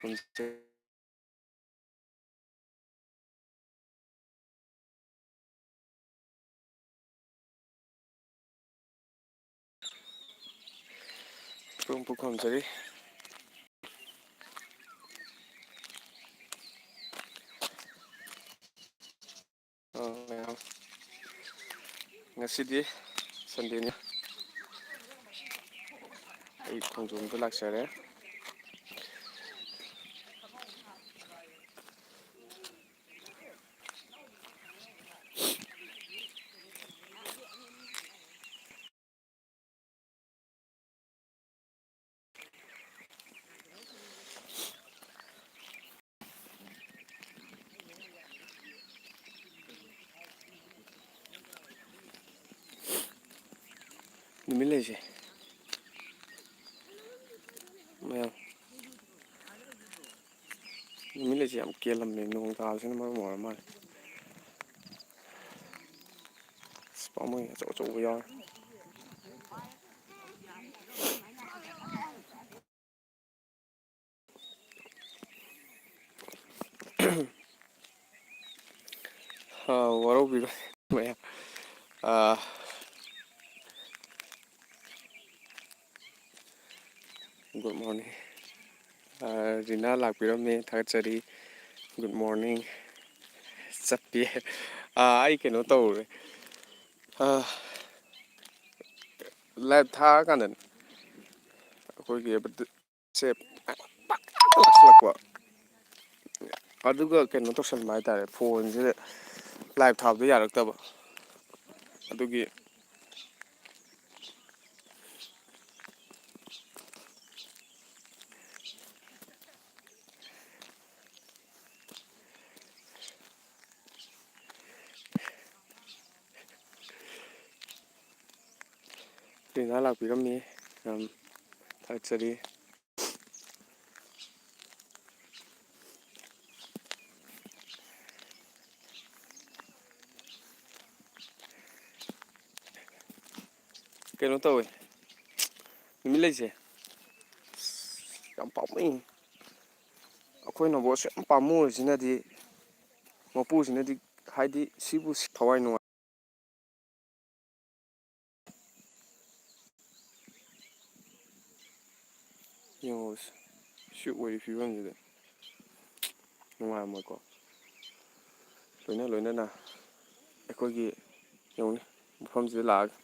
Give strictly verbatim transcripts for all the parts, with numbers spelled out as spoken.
ꯈꯨꯔꯨꯝꯖꯔꯤ꯫ ꯈꯨꯔꯨꯝ ꯄꯨꯈꯝꯖꯔꯤ꯫ ꯑ, ꯃꯌꯥꯝ, ꯉꯁꯤꯗꯤ ꯁꯟꯗꯦꯅꯤ꯫ ꯑꯩ ꯈꯣꯡꯖꯣꯝꯗ ꯂꯥꯛꯆꯔꯦ꯫ ꯅꯨꯃꯤꯠ ꯂꯩꯁꯦ꯫ ꯃꯌꯥꯝ꯫ ꯅꯨꯃꯤꯠ ꯂꯩꯁꯦ ꯌꯥꯝ ꯀꯦꯜꯂꯝꯃꯦ, ꯅꯣꯡ ꯇꯥꯕꯁꯤꯅ ꯃꯔꯝ ꯑꯣꯏꯔ ꯃꯥꯜꯂꯦ꯫ ꯑꯁ, ꯄꯥꯝꯃꯨꯏ, ꯑꯆꯧ ꯑꯆꯧꯕ ꯌꯥꯎꯔꯦ꯫ ꯑ, ꯋꯥꯔꯧꯕꯤꯔꯣꯏ ꯃꯌꯥꯝ꯫ ꯑ, Good morning꯫ ꯑ, ꯔꯤꯅꯥ ꯂꯥꯛꯄꯤꯔꯝꯃꯦ, ꯊꯥꯒꯠꯆꯔꯤ꯫ Good morning꯫ ꯆꯠꯄꯤ꯫ ꯑ, ꯑꯩ ꯀꯩꯅꯣ ꯇꯧꯔꯦ꯫ ꯑ, live ꯊꯥꯔꯀꯥꯟꯗꯅꯦ, ꯑꯩꯈꯣꯏꯒꯤ ꯁꯦ ꯄꯥꯛ ꯂꯥꯛꯁꯤꯜꯂꯛꯄ꯫ ꯑꯗꯨꯒ ꯀꯩꯅꯣ ꯇꯧꯁꯟꯕ ꯍꯥꯏꯇꯥꯔꯦ, ꯐꯣꯟꯁꯤꯗ live ꯊꯥꯕꯗꯣ ꯌꯥꯔꯛꯇꯕ꯫ ꯑꯗꯨꯒꯤ ꯔꯤꯅꯥ ꯂꯥꯛꯄꯤꯔꯝꯃꯤ, ꯌꯥꯝ ꯊꯥꯒꯠꯆꯔꯤ꯫ ꯀꯩꯅꯣ ꯇꯧꯋꯦ, ꯅꯨꯃꯤꯠ ꯂꯩꯁꯦ ꯌꯥꯝ ꯄꯥꯝꯃꯨꯏ꯫ ꯑꯩꯈꯣꯏꯅ ꯕꯣꯠꯁꯦ ꯌꯥꯝ ꯄꯥꯝꯃꯨꯔꯤꯁꯤꯅꯗꯤ, ꯃꯄꯨꯁꯤꯅꯗꯤ, ꯍꯥꯏꯗꯤ, ꯁꯤꯕꯨ ꯊꯋꯥꯏ ꯅꯨꯡꯉꯥꯏ꯫ ꯌꯦꯡꯉꯣ, ꯁꯤ ꯑꯣꯏꯔꯤ ꯐꯤꯕꯝꯁꯤꯗ ꯅꯨꯡꯉꯥꯏꯔꯝꯃꯣꯏꯀꯣ꯫ ꯂꯣꯏꯅ ꯂꯣꯏꯅꯅ ꯑꯩꯈꯣꯏꯒꯤ, ꯌꯦꯡꯉꯨꯅꯦ, ꯃꯐꯝꯁꯤꯗ ꯂꯥꯛꯑꯒ,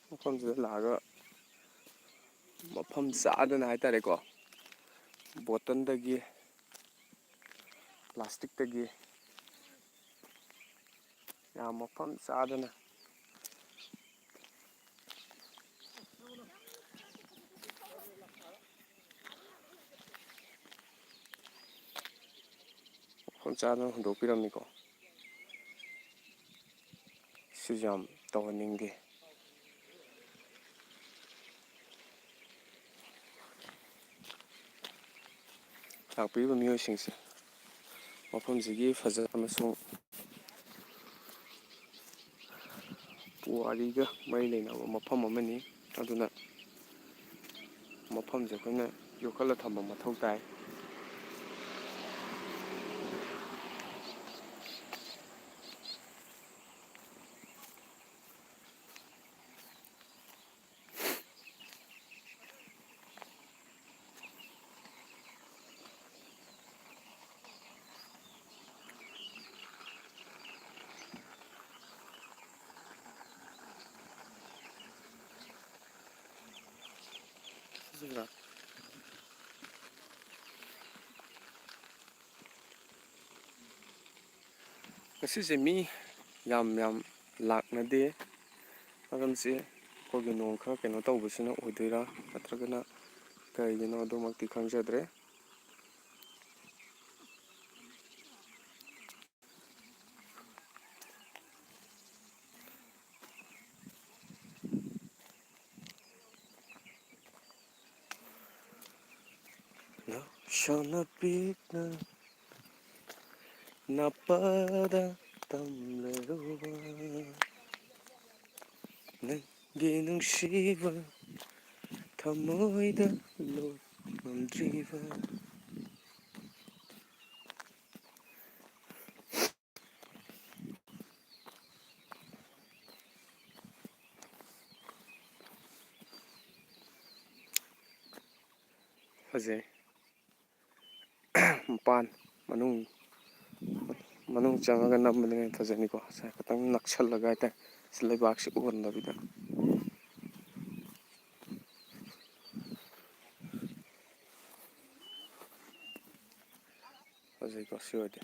ꯃꯐꯝꯁꯤꯗ ꯂꯥꯛꯑꯒ ꯃꯐꯝ ꯆꯥꯗꯅ ꯍꯥꯏꯇꯥꯔꯦꯀꯣ, ꯕꯣꯇꯜꯗꯒꯤ, ꯄ꯭ꯂꯥꯁꯇꯤꯛꯇꯒꯤ ꯌꯥꯝ ꯃꯐꯝ ꯆꯥꯗꯅ, ꯃꯐꯝ ꯆꯥꯗꯅ ꯍꯨꯟꯗꯣꯛꯄꯤꯔꯝꯃꯤꯀꯣ꯫ ꯁꯤꯁꯨ ꯌꯥꯝ ꯇꯧꯍꯟꯅꯤꯡꯗꯦ꯫ ꯂꯥꯛꯄꯤꯔꯤꯕ ꯃꯤꯑꯣꯏꯁꯤꯡꯁꯦ, ꯃꯐꯝꯁꯤꯒꯤ ꯐꯖ ꯑꯃꯁꯨꯡ ꯄꯨꯋꯥꯔꯤꯒ ꯃꯔꯤ ꯂꯩꯅꯕ ꯃꯐꯝ ꯑꯃꯅꯤ꯫ ꯑꯗꯨꯅ ꯃꯐꯝꯁꯦ ꯑꯩꯈꯣꯏꯅ ꯌꯣꯛꯈꯠꯂ ꯊꯝꯕ ꯃꯊꯧ ꯇꯥꯏ꯫ ꯉꯁꯤꯁꯦ ꯃꯤ ꯌꯥꯝ ꯌꯥꯝ ꯂꯥꯛꯅꯗꯦ꯫ ꯃꯔꯝꯁꯦ ꯑꯩꯈꯣꯏꯒꯤ ꯅꯣꯡ ꯈꯔ ꯀꯩꯅꯣ ꯇꯧꯕꯁꯤꯅ ꯑꯣꯏꯗꯣꯏꯔꯥ, ꯅꯠꯇ꯭ꯔꯒꯅ ꯀꯔꯤꯒꯤꯅꯣ, ꯑꯗꯨꯃꯛꯇꯤ ꯈꯪꯖꯗ꯭ꯔꯦ꯫ ꯂꯧꯁꯥꯅ ꯄꯤꯛꯅ ꯅꯄꯥꯗ ꯇꯝꯂꯔꯨꯕ ꯅꯪ ꯒꯤ ꯅꯨꯡꯁꯤꯕ ꯊꯃꯣꯏꯗ ꯂꯣꯠ ꯉꯝꯗ꯭ꯔꯤꯕ꯫ ꯐꯖꯩ꯫ ꯃꯄꯥꯟ ꯃꯅꯨꯡ, ꯃꯅꯨꯡ ꯆꯪꯉꯒ ꯅꯝꯕꯗꯅ ꯍꯦꯟꯅ ꯐꯖꯅꯤꯀꯣ꯫ ꯉꯁꯥꯏ ꯈꯤꯇꯪ ꯅꯛꯁꯜꯂꯒ ꯍꯥꯏꯇꯥꯔꯦ, ꯁꯤ ꯂꯩꯕꯥꯛꯁꯤ ꯎꯍꯟꯗꯕꯤꯗ꯫ ꯐꯖꯩꯀꯣ ꯁꯤ ꯑꯣꯏꯔꯗꯤ꯫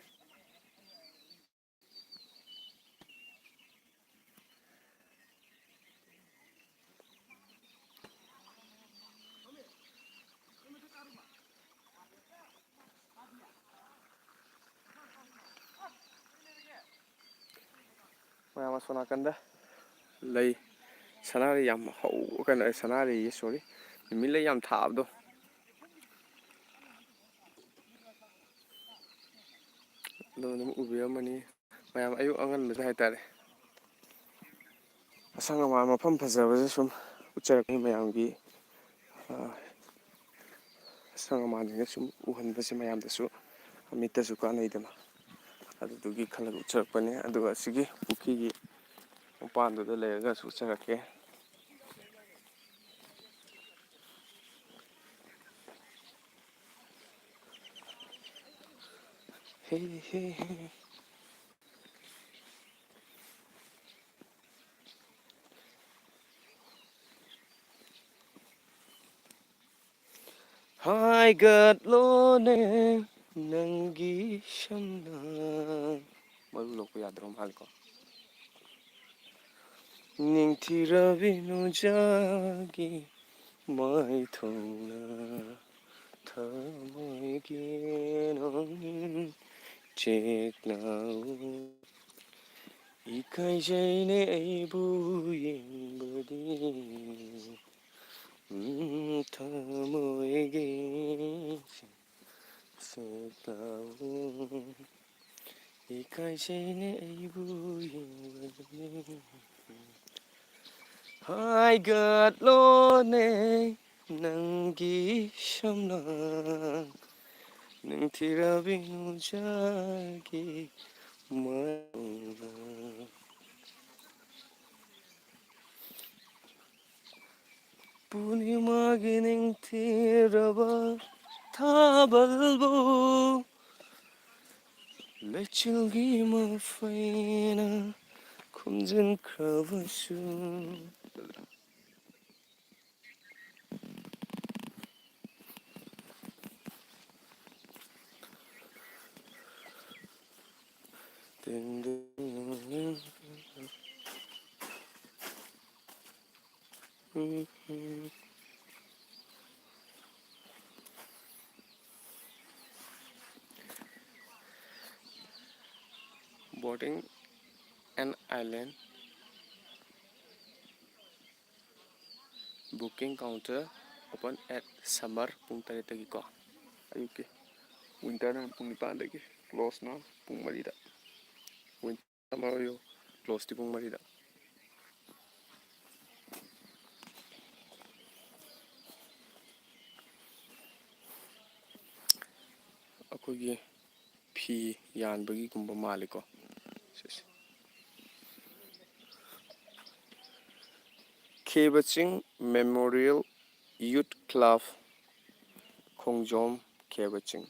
ꯃꯌꯥꯝ ꯑꯁꯣꯝ ꯅꯥꯀꯟꯗ ꯂꯩ, ꯁꯅꯥꯔꯩ ꯌꯥꯝ ꯍꯧ-, ꯀꯩꯅꯣ, ꯁꯅꯥꯔꯩꯌꯦ, sorry, ꯅꯨꯃꯤꯠꯂꯩ ꯌꯥꯝ ꯊꯥꯕꯗꯣ꯫ ꯑꯗꯨꯝ, ꯑꯗꯨꯝ ꯎꯕꯤꯔꯝꯃꯅꯤ꯫ ꯃꯌꯥꯝ ꯑꯌꯨꯛ ꯑꯉꯟꯕꯗ ꯍꯥꯏꯇꯥꯔꯦ꯫ ꯑꯁꯪ ꯑꯃꯥꯟ ꯃꯐꯝ ꯐꯖꯕꯁꯦ ꯁꯨꯝ ꯎꯠꯆꯔꯛꯀꯅꯤ ꯃꯌꯥꯝꯒꯤ, ꯑ, ꯑꯁꯪ ꯑꯃꯥꯟꯁꯤꯡꯁꯦ ꯁꯨꯝ ꯎꯍꯟꯕꯁꯦ ꯃꯌꯥꯝꯗꯁꯨ, ꯃꯤꯠꯇꯁꯨ ꯀꯥꯟꯅꯩꯗꯅ꯫ ꯑꯗꯨꯗꯨꯒꯤ ꯈꯜꯂꯒ ꯎꯠꯆꯔꯛꯄꯅꯦ꯫ ꯑꯗꯨꯒ ꯑꯁꯤꯒꯤ ꯄꯨꯈ꯭ꯔꯤꯒꯤ ꯃꯄꯥꯟꯗꯨꯗ ꯂꯩꯔꯒꯁꯨ ꯎꯠꯆꯔꯛꯀꯦ꯫ ꯍꯦ, ꯍꯦ, ꯍꯦ꯫ ꯍꯥꯏꯒꯠꯂꯣꯅꯦ ꯅꯪꯒꯤ ꯁꯝꯅ꯫ ꯃꯔꯨ ꯂꯣꯛꯄ ꯌꯥꯗ꯭ꯔꯣ ꯃꯥꯜꯂꯦꯀꯣ꯫ ꯅꯤꯡꯊꯤꯔꯕꯤ ꯅꯨꯡꯖꯥꯒꯤ ꯃꯥꯏꯊꯣꯡꯅ ꯊꯃꯣꯏꯒꯤ ꯅꯨꯡ ꯆꯦꯛꯅꯥꯎ꯫ ꯏꯀꯥꯏꯖꯩꯅꯦ ꯑꯩꯕꯨ ꯌꯦꯡꯕꯗꯤ, ꯎꯝ, ꯊꯃꯣꯏꯒꯤ ꯁꯦꯛꯇꯥꯎ꯫ ꯏꯀꯥꯏꯖꯩꯅꯦ ꯑꯩꯕꯨ ꯌꯦꯡꯕꯗꯤ꯫ ꯍꯥꯏꯒꯠꯂꯣꯅꯦ ꯅꯪꯒꯤ ꯁꯝꯂꯥꯡ, ꯅꯤꯡꯊꯤꯔꯕꯤ ꯅꯨꯡꯖꯥꯒꯤ ꯃꯉꯥꯜ꯫ ꯄꯨꯔꯅꯤꯃꯥꯒꯤ ꯅꯤꯡꯊꯤꯔꯕ ꯊꯥꯕꯜꯕꯨ ꯂꯩꯆꯤꯜꯒꯤ ꯃꯐꯩꯅ ꯈꯨꯝꯖꯤꯟꯈ꯭ꯔꯕꯁꯨ꯫ Boating and island. Booking counter open at summer ꯄꯨꯡ ꯇꯔꯦꯠꯇꯒꯤꯀꯣ, ꯑꯌꯨꯛꯀꯤ꯫ Winterꯅ ꯄꯨꯡ ꯅꯤꯄꯥꯟꯗꯒꯤ, closeꯅ ꯄꯨꯡ ꯃꯔꯤꯗ꯫ Winter, summer ꯑꯣꯏꯌꯨ, closeꯇꯤ ꯄꯨꯡ ꯃꯔꯤꯗ꯫ ꯑꯩꯈꯣꯏꯒꯤ ꯐꯤ ꯌꯥꯟꯕꯒꯤꯒꯨꯝꯕ ꯃꯥꯜꯂꯤꯀꯣ꯫ ꯁꯤꯁꯦ꯫ ꯈꯦꯕꯆꯤꯡ Memorial Youth Club, ꯈꯣꯡꯖꯣꯝ, ꯈꯦꯕꯆꯤꯡ꯫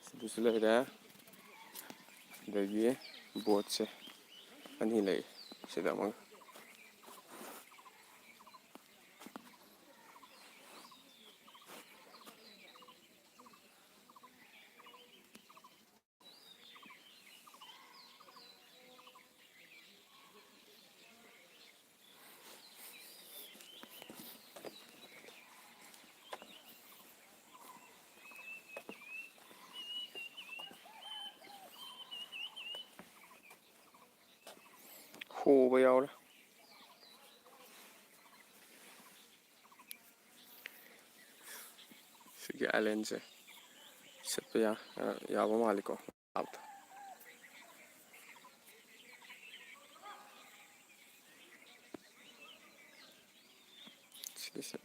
ꯁꯤꯗꯁꯨ ꯂꯩꯔꯦ꯫ ꯑꯗꯒꯤ boatꯁꯦ ꯑꯅꯤ ꯂꯩ꯫ ꯁꯤꯗ ꯑꯃꯒ꯫ ꯍꯣꯕ ꯌꯥꯎꯔꯦ꯫ ꯁꯤꯒꯤ ꯑꯥꯏꯂꯦꯟꯁꯦ ꯆꯠꯄ ꯌꯥ-, ꯌꯥꯕ ꯃꯥꯜꯂꯤꯀꯣ꯫ ꯁꯤꯒꯤꯁꯦ꯫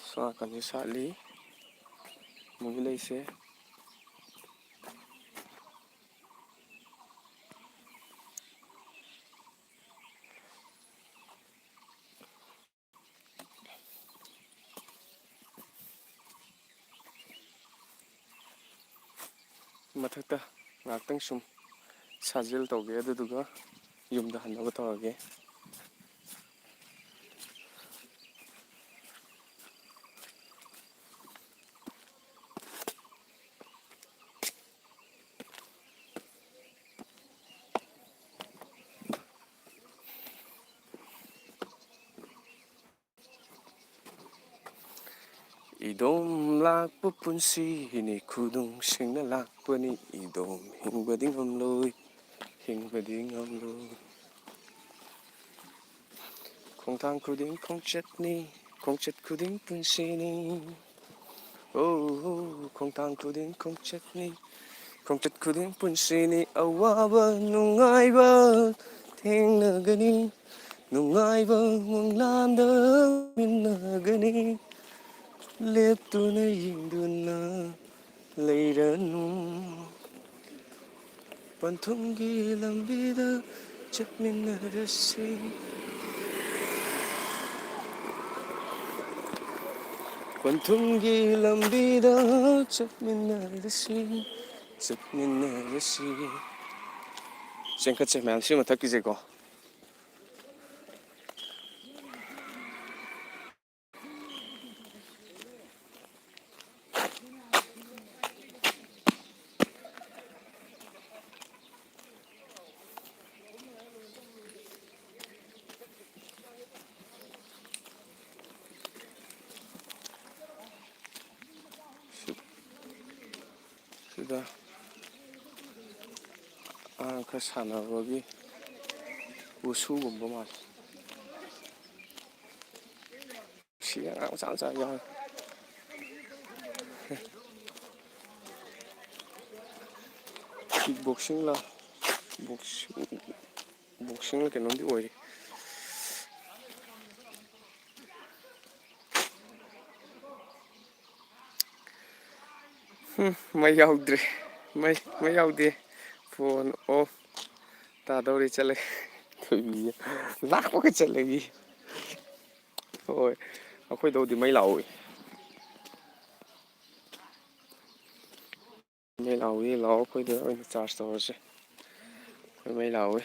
ꯁꯣꯝ ꯅꯥꯀꯟꯁꯦ ꯁꯥꯠꯂꯤ꯫ ꯃꯨꯕꯤ ꯂꯩꯁꯦ꯫ ꯃꯊꯛꯇ ꯉꯥꯏꯍꯥꯛꯇꯪ ꯁꯨꯝ ꯁꯥꯖꯦꯜ ꯇꯧꯒꯦ, ꯑꯗꯨꯗꯨꯒ ꯌꯨꯝꯗ ꯍꯟꯅꯕ ꯇꯧꯔꯒꯦ꯫ ꯏꯗꯣꯝ ꯂꯥꯛꯄ ꯄꯨꯟꯁꯤꯅꯤ, ꯈꯨꯗꯨꯡꯁꯤꯡꯅ ꯂꯥꯛꯄꯅꯤ, ꯏꯗꯣꯝ ꯍꯤꯡꯕꯗꯤ ꯉꯝꯂꯣꯏ, ꯍꯤꯡꯕꯗꯤ ꯉꯝꯂꯣꯏ꯫ ꯈꯣꯡꯊꯥꯡ ꯈꯨꯗꯤꯡ ꯈꯣꯡꯆꯠꯅꯤ, ꯈꯣꯡꯆꯠ ꯈꯨꯗꯤꯡ ꯄꯨꯟꯁꯤꯅꯤ꯫ ꯑꯣ, ꯈꯣꯡꯊꯥꯡ ꯈꯨꯗꯤꯡ ꯈꯣꯡꯆꯠꯅꯤ, ꯈꯣꯡꯆꯠ ꯈꯨꯗꯤꯡ ꯄꯨꯟꯁꯤꯅꯤ꯫ ꯑꯋꯥꯕ ꯅꯨꯡꯉꯥꯏꯕ ꯊꯦꯡꯅꯒꯅꯤ, ꯅꯨꯡꯉꯥꯏꯕ ꯃꯪꯂꯥꯟꯗ ꯃꯤꯟꯅꯒꯅꯤ꯫ ꯂꯦꯞꯇꯨꯅ ꯌꯦꯡꯗꯨꯅ ꯂꯩꯔꯅꯨ꯫ ꯄꯟꯊꯨꯡꯒꯤ ꯂꯝꯕꯤꯗ ꯆꯠꯃꯤꯟꯅꯔꯁꯤ꯫ ꯄꯟꯊꯨꯡꯒꯤ ꯂꯝꯕꯤꯗ ꯆꯠꯃꯤꯟꯅꯔꯁꯤ, ꯆꯠꯃꯤꯟꯅꯔꯁꯤ꯫ ꯆꯦꯟꯈꯠꯁꯦ ꯃꯌꯥꯝ, ꯁꯤ ꯃꯊꯛꯀꯤꯁꯦꯀꯣ꯫ ꯑꯉꯥꯡ ꯈꯔ ꯁꯥꯟꯅꯕꯒꯤ ꯋꯨꯁꯨꯒꯨꯝꯕ ꯃꯥꯜꯂꯦ꯫ ꯁꯤ ꯑꯉꯥꯡ ꯃꯆꯥ ꯃꯆꯥ ꯌꯥꯎꯔꯤ꯫ ꯀꯤꯛ ꯕꯣꯛꯁꯤꯡꯂ, ꯕꯣꯛꯁꯤꯡ, ꯕꯣꯛꯁꯤꯡꯂ ꯀꯩꯅꯣꯝꯗꯤ ꯑꯣꯏꯔꯤ꯫ ꯎꯝ, ꯃꯩ ꯌꯥꯎꯗ꯭ꯔꯦ꯫ ꯃꯩ, ꯃꯩ ꯌꯥꯎꯗꯦ꯫ ꯐꯣꯟ ꯑꯣꯐ ꯇꯥꯗꯧꯔꯦ꯫ ꯆꯠꯂꯒꯦ꯫ ꯊꯣꯏꯕꯤ ꯂꯥꯛꯄꯒ ꯆꯠꯂꯒꯦ꯫ ꯍꯣꯏ, ꯑꯩꯈꯣꯏꯗꯧꯗꯤ ꯃꯩ ꯂꯥꯛꯎꯏ꯫ ꯃꯩ ꯂꯥꯛꯎꯏ, ꯂꯥꯛꯑꯣ, ꯑꯩꯈꯣꯏꯗ ꯑꯣꯏꯅ ꯆꯥꯔꯖ ꯇꯧꯔꯁꯦ꯫ ꯑꯩꯈꯣꯏ ꯃꯩ ꯂꯥꯛꯎꯏ꯫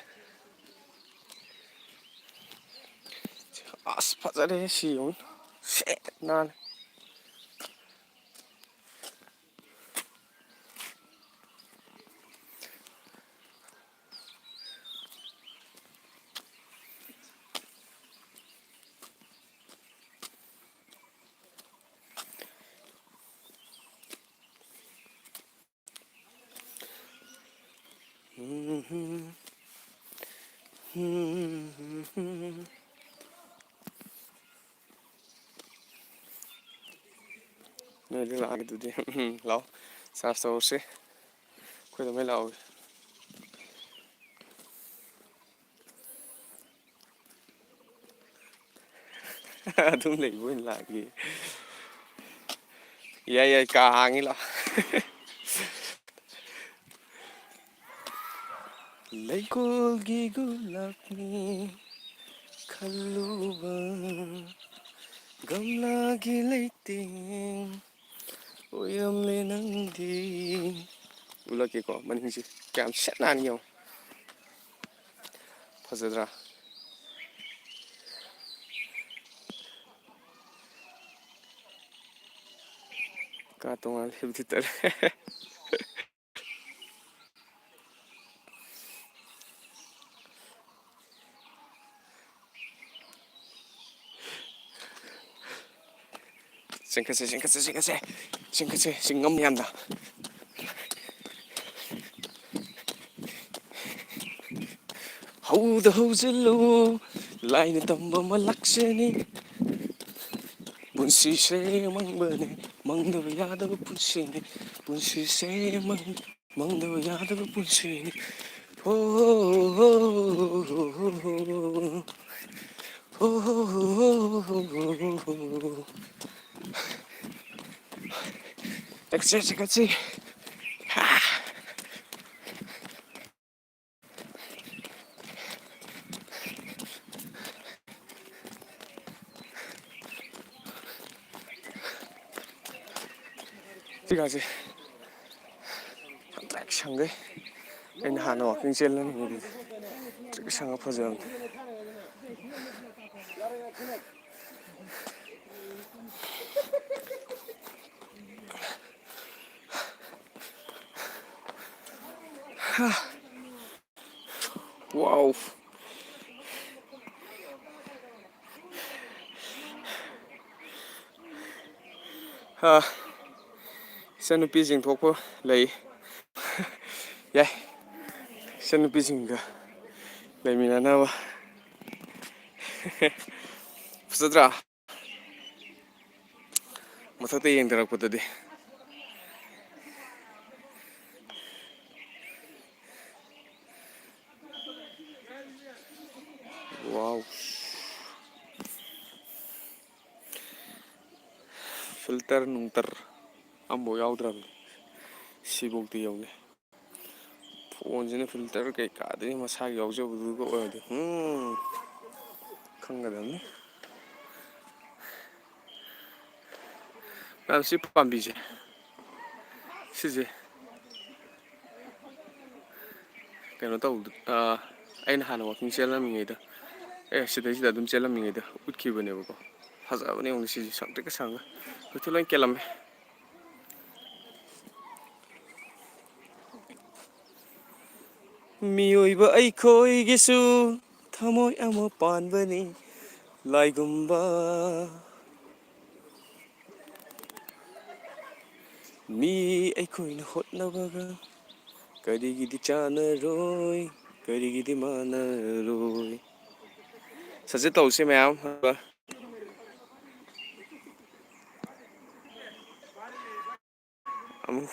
ꯑꯁ, ꯐꯖꯔꯦ ꯁꯤ ꯌꯦꯡꯉꯨ꯫ ꯁꯦꯠ ꯅꯥꯜꯂꯦ꯫ ꯅꯣꯏꯗꯤ ꯂꯥꯛꯑꯒꯦ ꯑꯗꯨꯗꯤ꯫ ꯂꯥꯛꯑꯣ, ꯆꯥꯔꯖ ꯇꯧꯔꯁꯤ꯫ ꯑꯩꯈꯣꯏꯗ ꯃꯩ ꯂꯥꯛꯑꯣ꯫ ꯑꯗꯨꯝ ꯂꯩꯕ ꯑꯣꯏꯅ ꯂꯥꯛꯑꯒꯦ꯫ ꯌꯥꯏ, ꯌꯥꯏ, ꯀꯥ ꯍꯥꯡꯉꯤ, ꯂꯥꯛꯑꯣ꯫ ꯂꯩꯀꯣꯜꯒꯤ ꯒꯨꯂꯥꯞꯅꯤ ꯈꯜꯂꯨꯕ, ꯒꯝꯂꯥꯒꯤ ꯂꯩꯇꯦꯡ ꯑꯣꯏꯔꯝꯂꯦ ꯅꯪꯗꯤ꯫ ꯎꯠꯂꯛꯀꯦꯀꯣ, ꯃꯅꯤꯡꯁꯤ ꯀꯌꯥꯝ ꯁꯦꯠ ꯅꯥꯟꯒꯦ ꯌꯦꯡꯉꯣ꯫ ꯐꯖꯗ꯭ꯔꯥ? ꯀꯥ ꯇꯣꯉꯥꯟ ꯂꯩꯕꯗꯤ ꯇꯜꯂꯦ꯫ ꯆꯤꯡꯈꯠꯁꯦ, ꯆꯤꯡꯈꯠꯁꯦ, ꯆꯤꯡꯈꯠꯁꯦ, ꯆꯤꯡꯈꯠꯁꯦ, ꯆꯤꯡꯉꯝ ꯌꯥꯝꯅ꯫ ꯎꯗ ꯍꯧꯖꯤꯜꯂꯨ, ꯂꯥꯏꯅ ꯇꯝꯕ ꯑꯃ ꯂꯥꯛꯆꯅꯤ꯫ ꯄꯨꯟꯁꯤꯁꯦ ꯃꯪꯕꯅꯤ, ꯃꯪꯗꯕ ꯌꯥꯗꯕ ꯄꯨꯟꯁꯤꯅꯤ꯫ ꯄꯨꯟꯁꯤꯁꯦ ꯃꯪ-, ꯃꯪꯗꯕ ꯌꯥꯗꯕ ꯄꯨꯟꯁꯤꯅꯤ꯫ ꯍꯣ, ꯍꯣ, ꯍꯣ, ꯍꯣ, ꯍꯣ, ꯍꯣ, ꯍꯣ꯫ ꯍꯣ, ꯍꯣ, ꯍꯣ, ꯍꯣ, ꯍꯣ, ꯍꯣ, ꯍꯣ, ꯍꯣ꯫ ꯆꯠꯁꯤ, ꯆꯠꯁꯤ, ꯆꯠꯁꯤ꯫ ꯍꯥ꯫ ꯁꯤꯒꯥꯁꯦ ꯁꯪꯇ꯭ꯔꯤꯛ ꯁꯪꯒꯩ꯫ ꯑꯩꯅ ꯍꯥꯟꯅ ꯋꯥꯛꯀꯤꯡ ꯆꯦꯜꯂꯝꯃꯤꯉꯩꯗꯨꯗꯤ ꯁꯪꯇ꯭ꯔꯤꯛ ꯁꯪꯉ ꯐꯖꯕꯅꯦ꯫ ꯋꯥꯎ꯫ ꯍꯥ, ꯏꯆꯟꯅꯨꯄꯤꯁꯤꯡ ꯊꯣꯛꯄ ꯂꯩ꯫ ꯌꯥꯏ, ꯏꯆꯟꯅꯨꯄꯤꯁꯤꯡꯒ ꯂꯩꯃꯤꯟꯅꯅꯕ꯫ ꯐꯖꯗ꯭ꯔꯥ? ꯃꯊꯛꯇ ꯌꯦꯡꯊꯔꯛꯄꯗꯗꯤ꯫ ꯋꯥꯎ꯫ ꯐꯤꯜꯇꯔ ꯅꯨꯡꯇꯔ ꯑꯝꯐꯥꯎ ꯌꯥꯎꯗ꯭ꯔꯕꯅꯤ꯫ ꯁꯤꯐꯧꯗꯤ ꯌꯧꯅꯤ꯫ ꯐꯣꯟꯁꯤꯅ ꯐꯤꯜꯇꯔ ꯀꯩꯀꯥꯗꯒꯤ ꯃꯁꯥꯒꯤ ꯌꯥꯎꯖꯕꯗꯨꯒ ꯑꯣꯏꯔꯗꯤ, ꯎꯝ, ꯈꯪꯒꯗꯕꯅꯤ꯫ ꯃꯌꯥꯝ, ꯁꯤ ꯄꯥꯝꯕꯤꯁꯦ, ꯁꯤꯁꯦ ꯀꯩꯅꯣ ꯇꯧꯕꯗ, ꯑꯥ, ꯑꯩꯅ ꯍꯥꯟꯅ ꯋꯥꯛꯀꯤꯡ ꯆꯦꯜꯂꯝꯃꯤꯉꯩꯗ, ꯑꯦ, ꯁꯤꯗꯩꯁꯤꯗ ꯑꯗꯨꯝ ꯆꯦꯜꯂꯝꯃꯤꯉꯩꯗ ꯎꯠꯈꯤꯕꯅꯦꯕꯀꯣ꯫ ꯐꯖꯕꯅꯦ, ꯌꯦꯡꯉꯨꯅꯦ, ꯁꯤꯁꯦ ꯁꯪꯇ꯭ꯔꯤꯛꯀ ꯁꯪꯉ꯫ ꯍꯧꯖꯤꯛꯇꯤ ꯂꯣꯏ ꯀꯦꯜꯂꯝꯃꯦ꯫ ꯃꯤꯑꯣꯏꯕ ꯑꯩꯈꯣꯏꯒꯤꯁꯨ ꯊꯃꯣꯏ ꯑꯃ ꯄꯥꯟꯕꯅꯤ, ꯂꯥꯏꯒꯨꯝꯕ꯫ ꯃꯤ ꯑꯩꯈꯣꯏꯅ ꯍꯣꯠꯅꯕꯒ ꯀꯔꯤꯒꯤꯗꯤ ꯆꯥꯟꯅꯔꯣꯏ? ꯀꯔꯤꯒꯤꯗꯤ ꯃꯥꯟꯅꯔꯣꯏ? ꯁꯠ ꯁꯠ ꯇꯧꯁꯦ ꯃꯌꯥꯝ꯫ ꯑꯃꯨꯛ,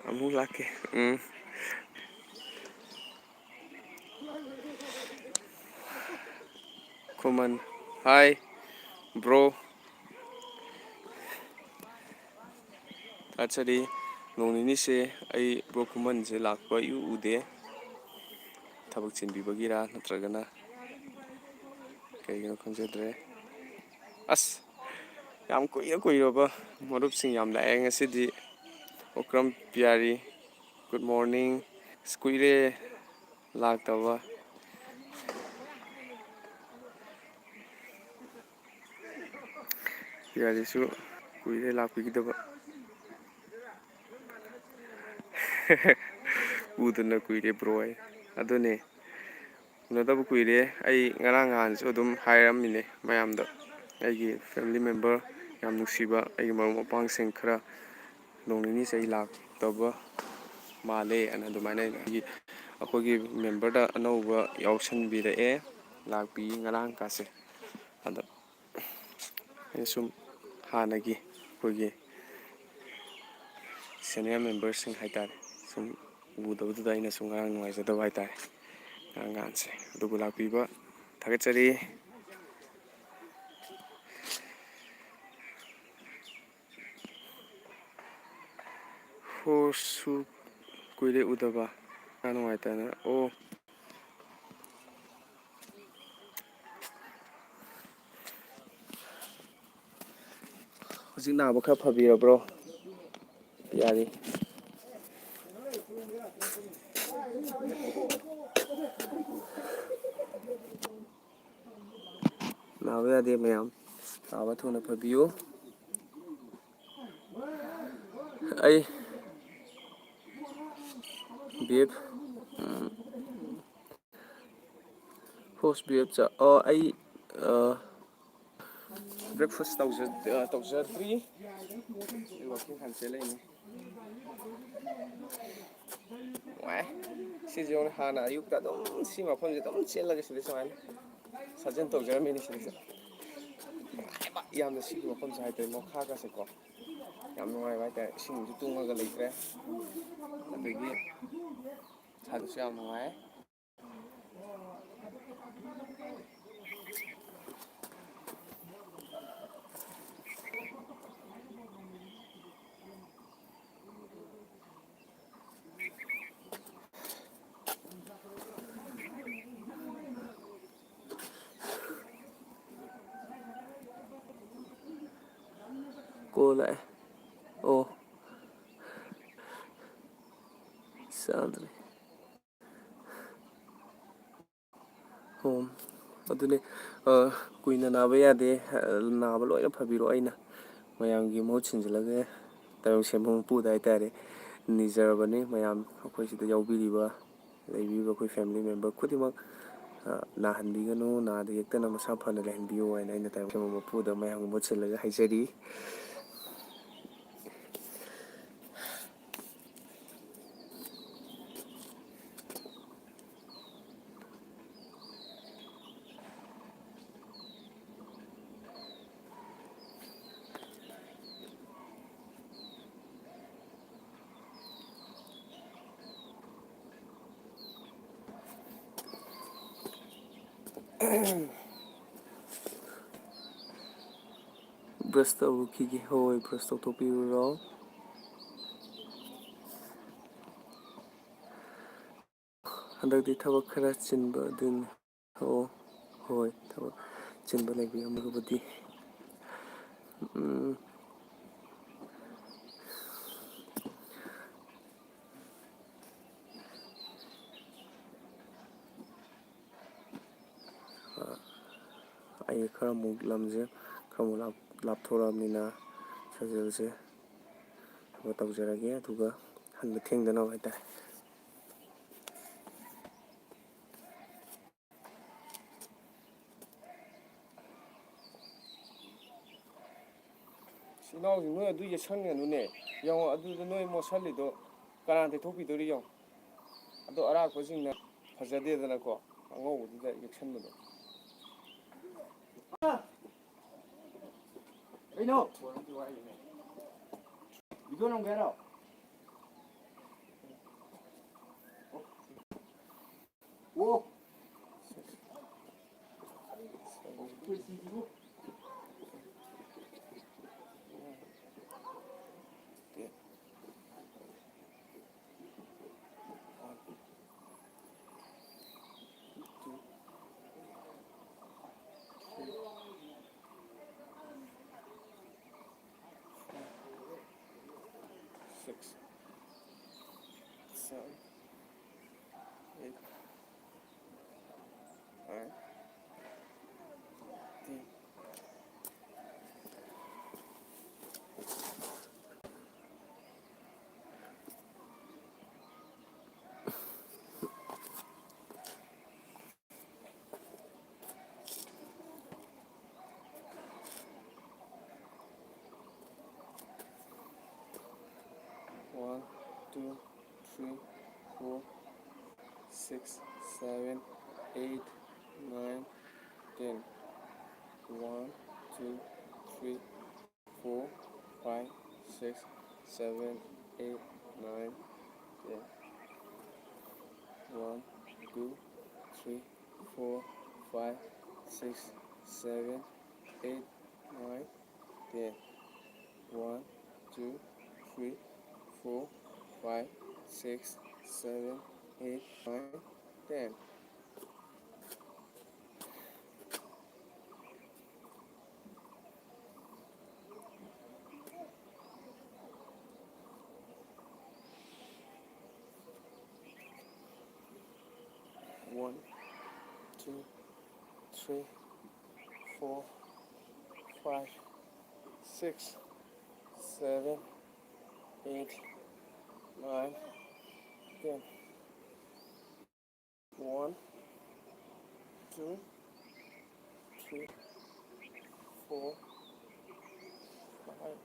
ꯑꯃꯨꯛ ꯂꯥꯛꯀꯦ꯫ ꯎꯝ꯫ ꯈꯨꯃꯟ꯫ Hi, bro꯫ ꯊꯥꯒꯠꯆꯔꯤ꯫ ꯅꯣꯡ ꯅꯤꯅꯤꯁꯦ ꯑꯩ bro ꯈꯨꯃꯟꯁꯦ ꯂꯥꯛꯄ ꯏꯎ ꯎꯗꯦ꯫ ꯊꯕꯛ ꯆꯤꯟꯕꯤꯕꯒꯤꯔꯥ ꯅꯠꯇ꯭ꯔꯒꯅ ꯀꯩꯒꯤꯅꯣ ꯈꯪꯖꯗ꯭ꯔꯦ꯫ ꯑꯁ, ꯌꯥꯝ ꯀꯨꯏꯔ ꯀꯨꯏꯔꯕ ꯃꯔꯨꯞꯁꯤꯡ ꯌꯥꯝ ꯂꯥꯛꯑꯦ ꯉꯁꯤꯗꯤ꯫ Okram ꯄꯤꯌꯥꯔꯤ, good morning꯫ ꯑꯁ, ꯀꯨꯏꯔꯦ ꯂꯥꯛꯇꯕ꯫ ꯄꯤꯌꯥꯔꯤꯁꯨ ꯀꯨꯏꯔꯦ ꯂꯥꯛꯄꯤꯒꯗꯕ꯫ ꯎꯗꯅ ꯀꯨꯏꯔꯦ bro ꯑꯩ꯫ ꯑꯗꯨꯅꯦ, ꯎꯅꯗꯕ ꯀꯨꯏꯔꯦ꯫ ꯑꯩ ꯉꯔꯥꯡ ꯅꯍꯥꯟꯁꯨ ꯑꯗꯨꯝ ꯍꯥꯏꯔꯝꯃꯤꯅꯦ ꯃꯌꯥꯝꯗ, ꯑꯩꯒꯤ family member ꯌꯥꯝ ꯅꯨꯡꯁꯤꯕ ꯑꯩꯒꯤ ꯃꯔꯨꯞ ꯃꯄꯥꯡꯁꯤꯡ ꯈꯔ ꯅꯣꯡ ꯅꯤꯅꯤꯁꯦ ꯑꯩ ꯂꯥꯛꯇꯕ ꯃꯥꯜꯂꯦ ꯑꯅ ꯑꯗꯨꯃꯥꯏꯅ ꯑꯩꯒꯤ, ꯑꯩꯈꯣꯏꯒꯤ memberꯗ ꯑꯅꯧꯕ ꯌꯥꯎꯁꯟꯕꯤꯔꯛꯑꯦ, ꯂꯥꯛꯄꯤ ꯉꯔꯥꯡ ꯀꯥꯁꯦ꯫ ꯑꯗ ꯑꯩꯅ ꯁꯨꯝ ꯍꯥꯟꯅꯒꯤ ꯑꯩꯈꯣꯏꯒꯤ senior memberꯁꯤꯡ ꯍꯥꯏꯇꯥꯔꯦ, ꯁꯨꯝ ꯎꯗꯕꯗꯨꯗ ꯑꯩꯅ ꯁꯨꯝ ꯉꯔꯥꯡ ꯅꯨꯡꯉꯥꯏꯖꯗꯕ ꯍꯥꯏꯇꯥꯔꯦ, ꯉꯔꯥꯡ ꯅꯍꯥꯟꯁꯦ꯫ ꯑꯗꯨꯕꯨ ꯂꯥꯛꯄꯤꯕ ꯊꯥꯒꯠꯆꯔꯤ꯫ ꯍꯣꯁꯨ ꯀꯨꯏꯔꯦ ꯎꯗꯕ꯫ ꯌꯥꯝ ꯅꯨꯡꯉꯥꯏꯇꯅ꯫ ꯑꯣ꯫ ꯍꯧꯖꯤꯛ ꯅꯥꯕ ꯈꯔ ꯐꯕꯤꯔꯕ꯭ꯔꯣ? ꯌꯥꯔꯤ꯫ ꯅꯥꯕ ꯌꯥꯗꯦ ꯃꯌꯥꯝ꯫ ꯅꯥꯕ ꯊꯨꯅ ꯐꯕꯤꯌꯨ꯫ ꯑꯩ ꯕꯤ ꯑꯦꯐ, ꯎꯝ, ꯍꯣꯁ ꯕꯤ ꯑꯦꯐ ꯆꯥ-, ꯑꯣ, ꯑꯩ, ꯑ, breakfast ꯇꯧꯖ-, ꯑ, ꯇꯧꯖꯗ꯭ꯔꯤ꯫ ꯋꯥꯀꯤꯡ ꯍꯥꯟꯅ ꯆꯦꯜꯂꯛꯏꯅꯦ꯫ ꯅꯨꯡꯉꯥꯏ꯫ ꯁꯤꯁꯦ ꯌꯦꯡꯉꯨꯅꯦ, ꯍꯥꯟꯅ ꯑꯌꯨꯛꯇ ꯑꯗꯨꯝ ꯁꯤ ꯃꯐꯝꯁꯦ ꯑꯗꯨꯝ ꯆꯦꯜꯂꯒ ꯁꯤꯗ ꯁꯨꯃꯥꯏꯅ ꯁꯥꯖꯦꯜ ꯇꯧꯖꯔꯝꯃꯤꯅꯤ ꯁꯤꯗꯁꯨ꯫ ꯅꯨꯡꯉꯥꯏꯕ ꯌꯥꯝꯅ ꯁꯤꯒꯤ ꯃꯐꯝꯁꯦ ꯍꯥꯏꯇꯥꯔꯦ, ꯃꯈꯥꯒꯁꯦꯀꯣ꯫ ꯌꯥꯝ ꯅꯨꯡꯉꯥꯏꯕ ꯍꯥꯏꯇꯥꯔꯦ, ꯏꯁꯤꯡꯁꯨ ꯇꯨꯡꯉꯒ ꯂꯩꯇ꯭ꯔꯦ꯫ ꯑꯗꯒꯤ ꯏꯁꯥꯗꯁꯨ ꯌꯥꯝ ꯅꯨꯡꯉꯥꯏ꯫ ꯀꯣꯜ ꯂꯥꯛꯑꯦ꯫ ꯑꯣ꯫ ꯆꯥꯗ꯭ꯔꯤ꯫ ꯑꯣ꯫ ꯑꯗꯨꯅꯦ, ꯑ, ꯀꯨꯏꯅ ꯅꯥꯕ ꯌꯥꯗꯦ꯫ ꯑ, ꯅꯥꯕ ꯂꯣꯏꯅ ꯐꯕꯤꯔꯣ꯫ ꯑꯩꯅ ꯃꯌꯥꯝꯒꯤ ꯃꯍꯨꯠ ꯁꯤꯟꯖꯤꯜꯂꯒ ꯇꯥꯏꯕꯪ ꯁꯦꯝꯕ ꯃꯄꯨꯗ ꯍꯥꯏꯇꯥꯔꯦ ꯅꯤꯖꯔꯕꯅꯤ꯫ ꯃꯌꯥꯝ ꯑꯩꯈꯣꯏ ꯁꯤꯗ ꯌꯥꯎꯕꯤꯔꯤꯕ, ꯂꯩꯕꯤꯔꯤꯕ ꯑꯩꯈꯣꯏ family member ꯈꯨꯗꯤꯡꯃꯛ, ꯑ, ꯅꯥꯍꯟꯕꯤꯒꯅꯨ, ꯅꯥꯗ ꯌꯦꯛꯇꯅ ꯃꯁꯥ ꯐꯅ ꯂꯩꯍꯟꯕꯤꯌꯨ ꯍꯥꯏꯅ ꯑꯩꯅ ꯇꯥꯏꯕꯪ ꯁꯦꯝꯕ ꯃꯄꯨꯗ ꯃꯌꯥꯝꯒꯤ ꯃꯍꯨꯠ ꯁꯤꯜꯂꯒ ꯍꯥꯏꯖꯔꯤ꯫ Brush ꯇꯧꯔꯨꯈꯤꯒꯦ꯫ ꯍꯣꯏ, brush ꯇꯧꯊꯣꯛꯄꯤꯔꯨꯔꯣ꯫ ꯍꯟꯗꯛꯇꯤ ꯊꯕꯛ ꯈꯔ ꯆꯤꯟꯕ ꯑꯗꯨꯅꯤ꯫ ꯑꯣ, ꯍꯣꯏ, ꯊꯕꯛ ꯆꯤꯟꯕ ꯂꯩꯕꯤꯔꯝꯂꯒꯕꯨꯗꯤ꯫ ꯎꯝ꯫ ꯑꯩ ꯈꯔ ꯑꯃꯨꯛ ꯂꯝꯁꯦ ꯈꯔ ꯑꯃꯨꯛ ꯂꯥꯞ-, ꯂꯥꯞꯊꯣꯔꯛꯑꯕꯅꯤꯅ ꯁꯥꯖꯦꯜꯁꯦ ꯈꯔ ꯇꯧꯖꯔꯒꯦ, ꯑꯗꯨꯒ ꯍꯟꯕ ꯊꯦꯡꯗꯅꯕ ꯍꯥꯏꯇꯥꯔꯦ꯫ ꯁꯤ ꯏꯅꯥꯎꯁꯤꯡ, ꯅꯣꯏ ꯑꯗꯨ ꯌꯦꯛꯁꯟꯒꯅꯨꯅꯦ꯫ ꯌꯦꯡꯉꯣ, ꯑꯗꯨꯗ ꯅꯣꯏ ꯃꯣꯠꯁꯜꯂꯤꯗꯣ ꯀꯅꯥ ꯇꯩꯊꯣꯛꯄꯤꯗꯣꯔꯤ? ꯌꯦꯡꯉꯣ, ꯑꯗꯣ ꯑꯔꯥꯛꯄꯁꯤꯡꯅ ꯐꯖꯗꯦꯗꯅꯀꯣ, ꯑꯉꯧꯕꯗꯨꯗ ꯌꯦꯛꯁꯟꯕꯗꯣ꯫ ꯀꯩꯅꯣ? ꯚꯤꯗꯤꯑꯣ ꯅꯝꯒꯦ ꯍꯥꯏꯔꯣ? ꯑꯣ꯫ Six, seven, eight, nine, ten. One, two, three, four, six, seven, eight, nine, ten. One, two, three, four, five, six, seven, eight, nine, ten. One, two, three, four, five, six, seven, eight, nine, ten. One, two, three, four, five, six, seven, eight, nine, ten. One, two, three, four, five, six, seven, eight, nine, ten. One, two, three, four, five,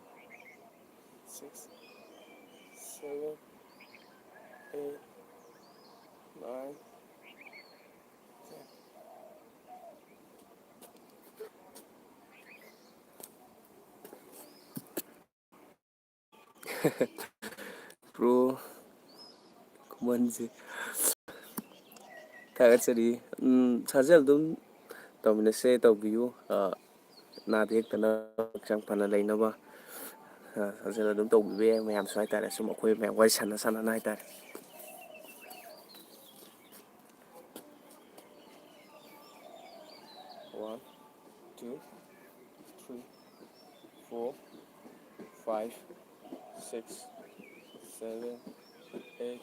six, seven, eight, nine, ten. Bro, ꯈꯨꯃꯟꯁꯦ꯫ ꯊꯥꯒꯠꯆꯔꯤ꯫ ꯎꯝ, ꯁꯥꯖꯦꯜ ꯑꯗꯨꯝ ꯇꯧꯃꯤꯟꯅꯁꯦ, ꯇꯧꯕꯤꯌꯨ꯫ ꯑ, ꯅꯥꯗ ꯌꯦꯛꯇꯅ ꯍꯛꯆꯥꯡ ꯐꯅ ꯂꯩꯅꯕ, ꯑ, ꯁꯥꯖꯦꯜ ꯑꯗꯨꯝ ꯇꯧꯕꯤꯕ ꯌꯥꯏ ꯃꯌꯥꯝꯁꯨ ꯍꯥꯏꯇꯥꯔꯦ, ꯁꯨꯝ ꯑꯩꯈꯣꯏ ꯃꯌꯥꯝ ꯋꯥꯔꯤ ꯁꯥꯟꯅ ꯁꯥꯟꯅꯅ ꯍꯥꯏꯇꯥꯔꯦ꯫ One, two, three, four, five, six, seven, eight,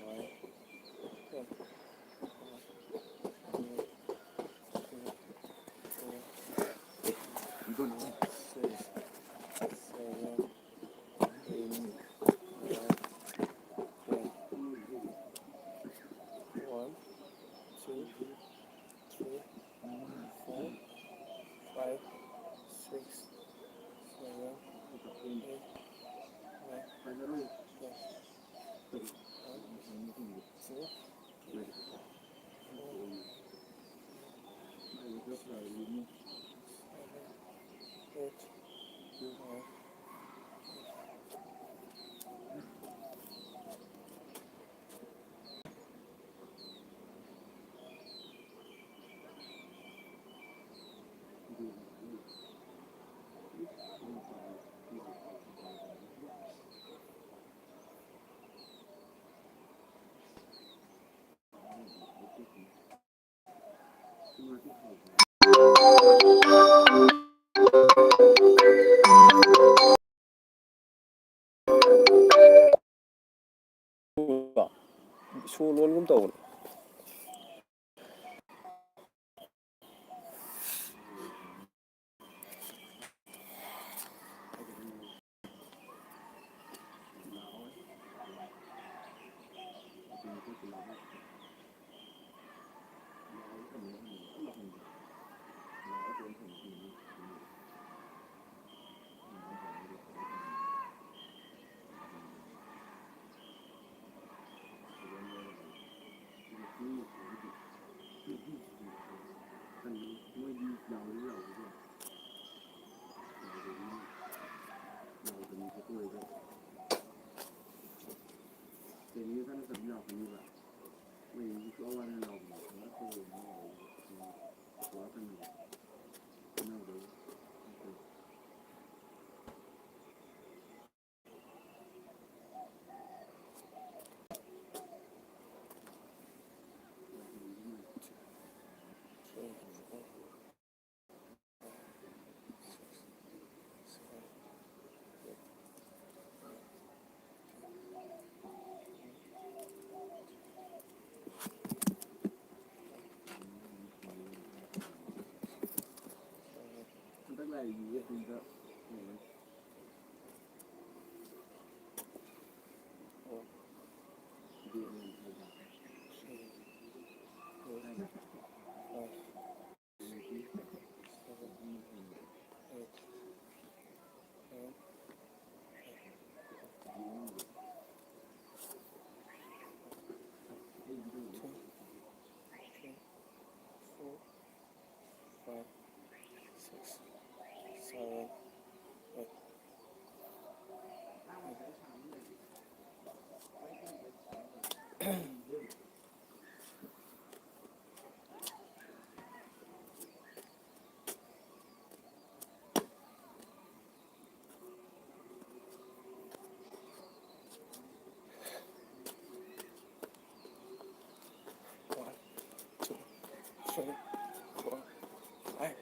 nine, ten. One, two, three, four, five, six, seven, eight, nine, ten. One, two, three, four, five, six, seven, eight, nine, ten. One, two, three, four, five, six, seven, eight, nine, ten. ꯁꯣ ꯂꯣꯟꯒꯨꯝ ꯇꯧꯕꯅꯦ꯫ ꯇ꯭ꯔꯦꯅꯤꯡꯗ ꯅꯠꯇꯕꯤ ꯂꯥꯛꯄꯅꯦꯕ꯫ ꯃꯣꯏ ꯁꯨꯛꯋꯥ ꯋꯥꯗꯅ ꯂꯥꯎꯕꯅꯦ꯫ ꯋꯥꯔꯛꯄ ꯑꯣꯏꯔꯝꯅꯤ ꯂꯥꯎꯕꯗꯣ꯫ ꯋꯥꯔꯛꯀꯅꯨꯕ꯫ ꯍꯣꯠꯅꯕꯗꯣ꯫ ꯍꯟꯗꯛ ꯂꯥꯛꯏ ꯌꯨ ꯑꯦꯁ ꯗ ꯂꯩꯔꯦ꯫ Two, three, four, five, six, seven, eight. One, two, three, four, five,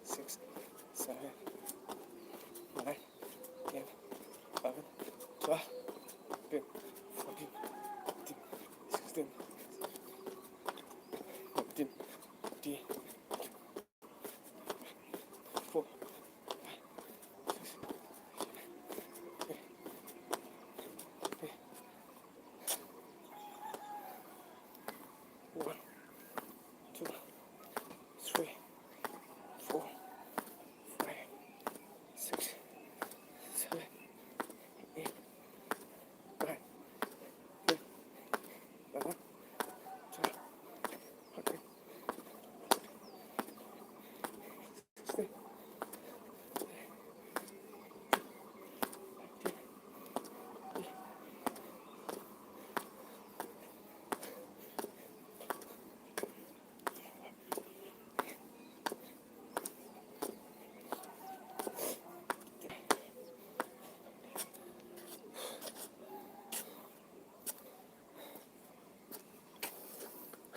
six, seven, nine, ten, eleven, twelve, thirteen, fourteen, fifteen, sixteen, seventeen, eighteen, four, one, two, three, four, five, six, seven, eight, nine.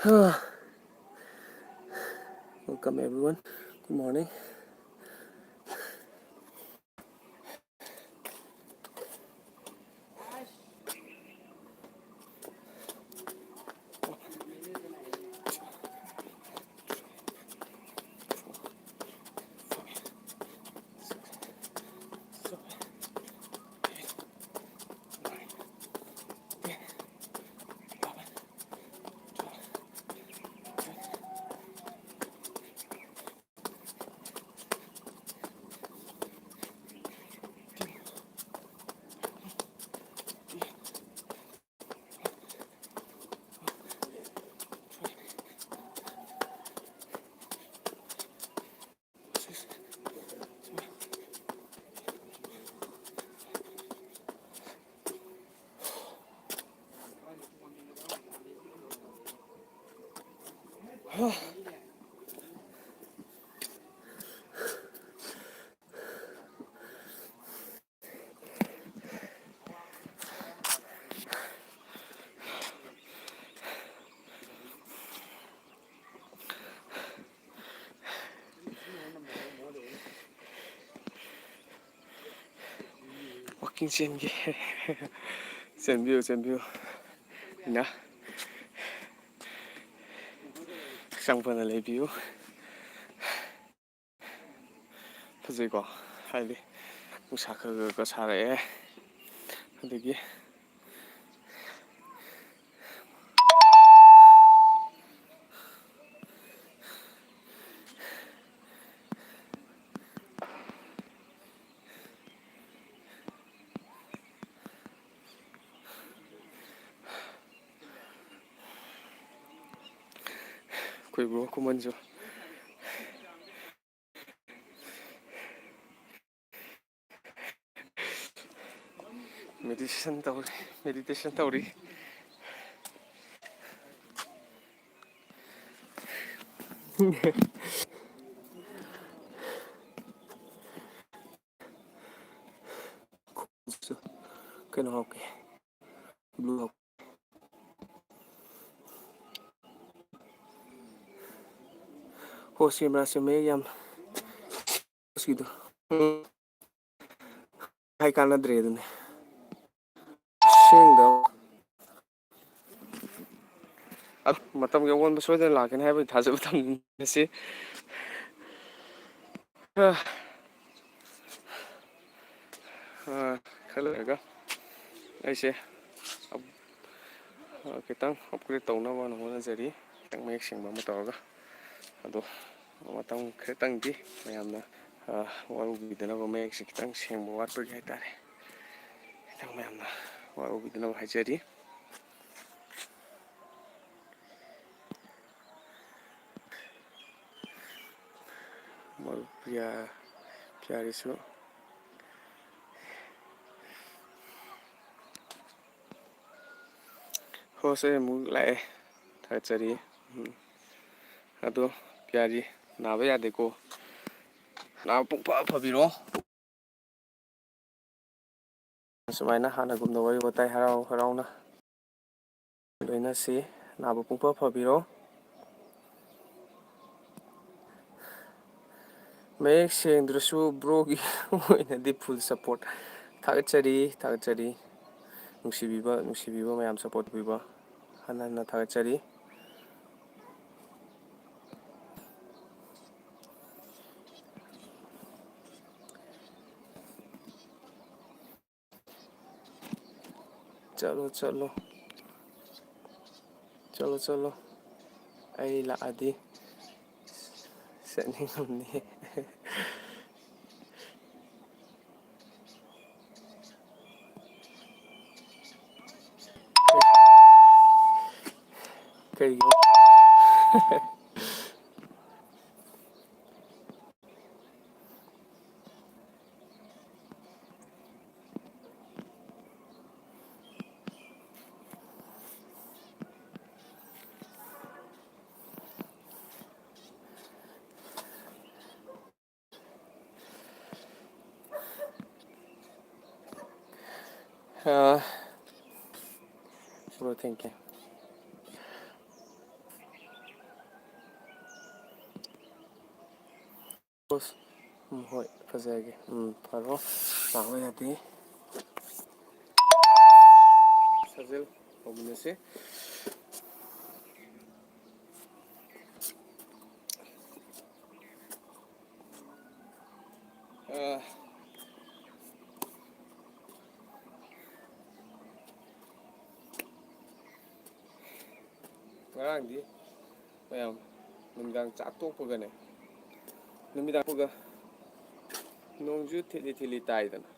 Ah. Welcome everyone. Good morning. Walking ꯆꯦꯟꯒꯦ꯫ ꯆꯦꯟꯕꯤꯌꯨ, ꯆꯦꯟꯕꯤꯌꯨ꯫ ꯑꯩꯅ ꯍꯛꯆꯥꯡ ꯐꯅ ꯂꯩꯕꯤꯌꯨ꯫ ꯐꯖꯩꯀꯣ, ꯍꯥꯏꯗꯤ ꯅꯨꯡꯁꯥ ꯈꯔ ꯈꯔ ꯈꯔ ꯁꯥꯔꯛꯑꯦ꯫ ꯑꯗꯒꯤ ꯑꯩꯈꯣꯏ ꯕ꯭ꯔꯣ ꯈꯨꯃꯟꯁꯨ meditation ꯇꯧꯔꯤ, meditation ꯇꯧꯔꯤ꯫ ꯀꯩꯅꯣ ꯍꯥꯞꯀꯦ, blue ꯍꯥꯞꯀꯦ꯫ ꯍꯣꯁ ꯀꯦꯃꯦꯔꯥꯁꯦ ꯃꯌꯦꯛ ꯌꯥꯝ ꯍꯣꯁꯀꯤꯗꯣ ꯍꯥꯏ ꯀꯥꯟꯅꯗ꯭ꯔꯦ ꯑꯗꯨꯅꯦ꯫ ꯑꯁꯦꯡꯗ ꯃꯇꯝꯒꯤ ꯑꯑꯣꯟꯕ ꯁꯣꯏꯗꯅ ꯂꯥꯛꯀꯅꯤ ꯍꯥꯏꯕꯒꯤ ꯊꯥꯖꯕ ꯊꯝꯖꯁꯤ꯫ ꯑ, ꯑ, ꯈꯔ ꯂꯩꯔꯒ ꯑꯩꯁꯦ ꯑꯞ-, ꯑ, ꯈꯤꯇꯪ ꯑꯞꯒ꯭ꯔꯦꯗ ꯇꯧꯅꯕ ꯍꯣꯠꯅꯖꯔꯤ, ꯈꯤꯇꯪ ꯃꯌꯦꯛ ꯁꯦꯡꯕ ꯑꯃ ꯇꯧꯔꯒ꯫ ꯑꯗꯣ ꯃꯇꯝ ꯈꯤꯇꯪꯗꯤ ꯃꯌꯥꯝꯅ, ꯑ, ꯋꯥꯔꯧꯕꯤꯗꯅꯕ, ꯃꯌꯦꯛꯁꯦ ꯈꯤꯇꯪ ꯁꯦꯡꯕ ꯋꯥꯠꯄꯒꯤ ꯍꯥꯏꯇꯥꯔꯦ, ꯈꯤꯇꯪ ꯃꯌꯥꯝꯅ ꯋꯥꯔꯧꯕꯤꯗꯅꯕ ꯍꯥꯏꯖꯔꯤ꯫ ꯃꯔꯨꯞ ꯄ꯭ꯔꯤꯌꯥ, ꯄ꯭ꯔꯤꯌꯥꯒꯤꯁꯨ꯫ ꯍꯣꯁ ꯑꯩ ꯑꯃꯨꯛ ꯂꯥꯛꯑꯦ꯫ ꯊꯥꯒꯠꯆꯔꯤ꯫ ꯎꯝ꯫ ꯑꯗꯣ ꯄ꯭ꯔꯤꯌꯥꯔꯤ, ꯅꯥꯕ ꯌꯥꯗꯦꯀꯣ꯫ ꯅꯥꯕ ꯄꯨꯡꯐ ꯐꯕꯤꯔꯣ꯫ ꯁꯨꯃꯥꯏꯅ ꯍꯥꯟꯅꯒꯨꯝꯅ ꯋꯥꯔꯤ ꯋꯥꯇꯥꯏ ꯍꯔꯥꯎ ꯍꯔꯥꯎꯅ ꯂꯣꯏꯅꯁꯤ꯫ ꯅꯥꯕ ꯄꯨꯡꯐ ꯐꯕꯤꯔꯣ꯫ ꯃꯌꯦꯛ ꯁꯦꯡꯗ꯭ꯔꯁꯨ ꯕ꯭ꯔꯣꯒꯤ ꯑꯣꯏꯅꯗꯤ ꯐꯨꯜ ꯁꯄꯣꯔꯠ꯫ ꯊꯥꯒꯠꯆꯔꯤ, ꯊꯥꯒꯠꯆꯔꯤ꯫ ꯅꯨꯡꯁꯤꯕꯤꯕ, ꯅꯨꯡꯁꯤꯕꯤꯕ ꯃꯌꯥꯝ, ꯁꯄꯣꯔꯠ ꯄꯤꯕ ꯍꯟꯅ ꯍꯟꯅ ꯊꯥꯒꯠꯆꯔꯤ꯫ ꯆꯠꯂꯣ, ꯆꯠꯂꯣ꯫ ꯆꯠꯂꯣ, ꯆꯠꯂꯣ꯫ ꯑꯩ ꯂꯥꯛꯑꯗꯤ ꯆꯠꯅꯤꯡꯉꯝꯅꯤ꯫ ꯀꯩꯒꯤꯅꯣ? ꯑꯥ, bro, thank you. ꯎꯝ, ꯍꯣꯏ, ꯐꯖꯔꯒꯦ꯫ ꯎꯝ, ꯐꯔꯣ꯫ ꯂꯥꯛꯑꯣ ꯌꯥꯗꯦ꯫ ꯁꯥꯖꯦꯜ ꯇꯧꯃꯤꯟꯅꯁꯤ꯫ ꯑ, ꯉꯔꯥꯡꯗꯤ ꯃꯌꯥꯝ ꯅꯨꯃꯤꯗꯥꯡ ꯆꯥꯛ ꯇꯣꯛꯄꯒꯅꯦ, ꯅꯨꯃꯤꯗꯥꯡ ꯄꯨꯒ ꯅꯣꯡꯁꯨ ꯊꯤꯠꯂꯤ ꯊꯤꯠꯂꯤ ꯇꯥꯏꯗꯅ,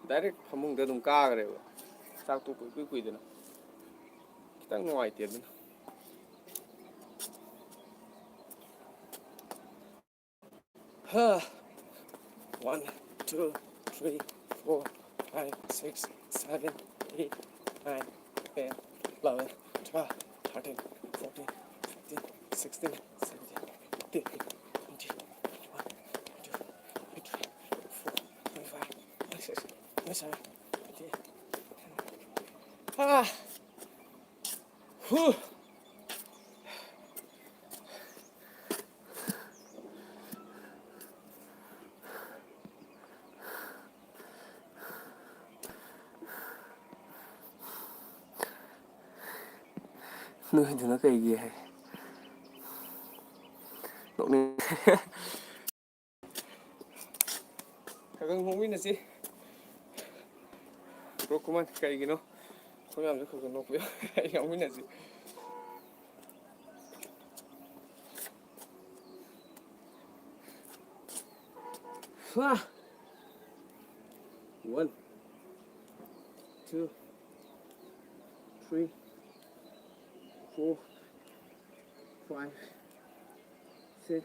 ꯗꯥꯏꯔꯦꯛ ꯐꯃꯨꯡꯗ ꯑꯗꯨꯝ ꯀꯥꯈ꯭ꯔꯦꯕ꯫ ꯆꯥꯛ ꯇꯣꯛꯄ ꯏꯀꯨꯏ ꯀꯨꯏꯗꯅ꯫ ꯈꯤꯇꯪ ꯅꯨꯡꯉꯥꯏꯇꯦ ꯑꯗꯨꯅ꯫ ꯍꯥ꯫ One, two, three, four, five, six, seven, eight, nine, ten, eleven, twelve, thirteen, fourteen, fifteen, sixteen, seventeen, eighteen, twenty, twenty-one, twenty-two, twenty-three, twenty-four, twenty-five, twenty-six, twenty-seven, twenty-eight. Ah! Whew! ꯅꯣꯏꯗꯨꯅ ꯀꯩꯒꯤ ꯍꯥꯏ? ꯅꯣꯛꯅꯤꯡ꯫ ꯈꯔ ꯈꯔ ꯅꯣꯛꯃꯤꯟꯅꯁꯤ꯫ ꯕ꯭ꯔꯣ ꯈꯨꯃꯟ, ꯀꯔꯤꯒꯤꯅꯣ? ꯑꯩꯈꯣꯏ ꯃꯌꯥꯝꯁꯨ ꯈꯔ ꯈꯔ ꯅꯣꯛꯄꯤꯌꯨ꯫ ꯌꯥꯎꯃꯤꯟꯅꯁꯤ꯫ ꯍꯥ! One, two, three, four, five, six,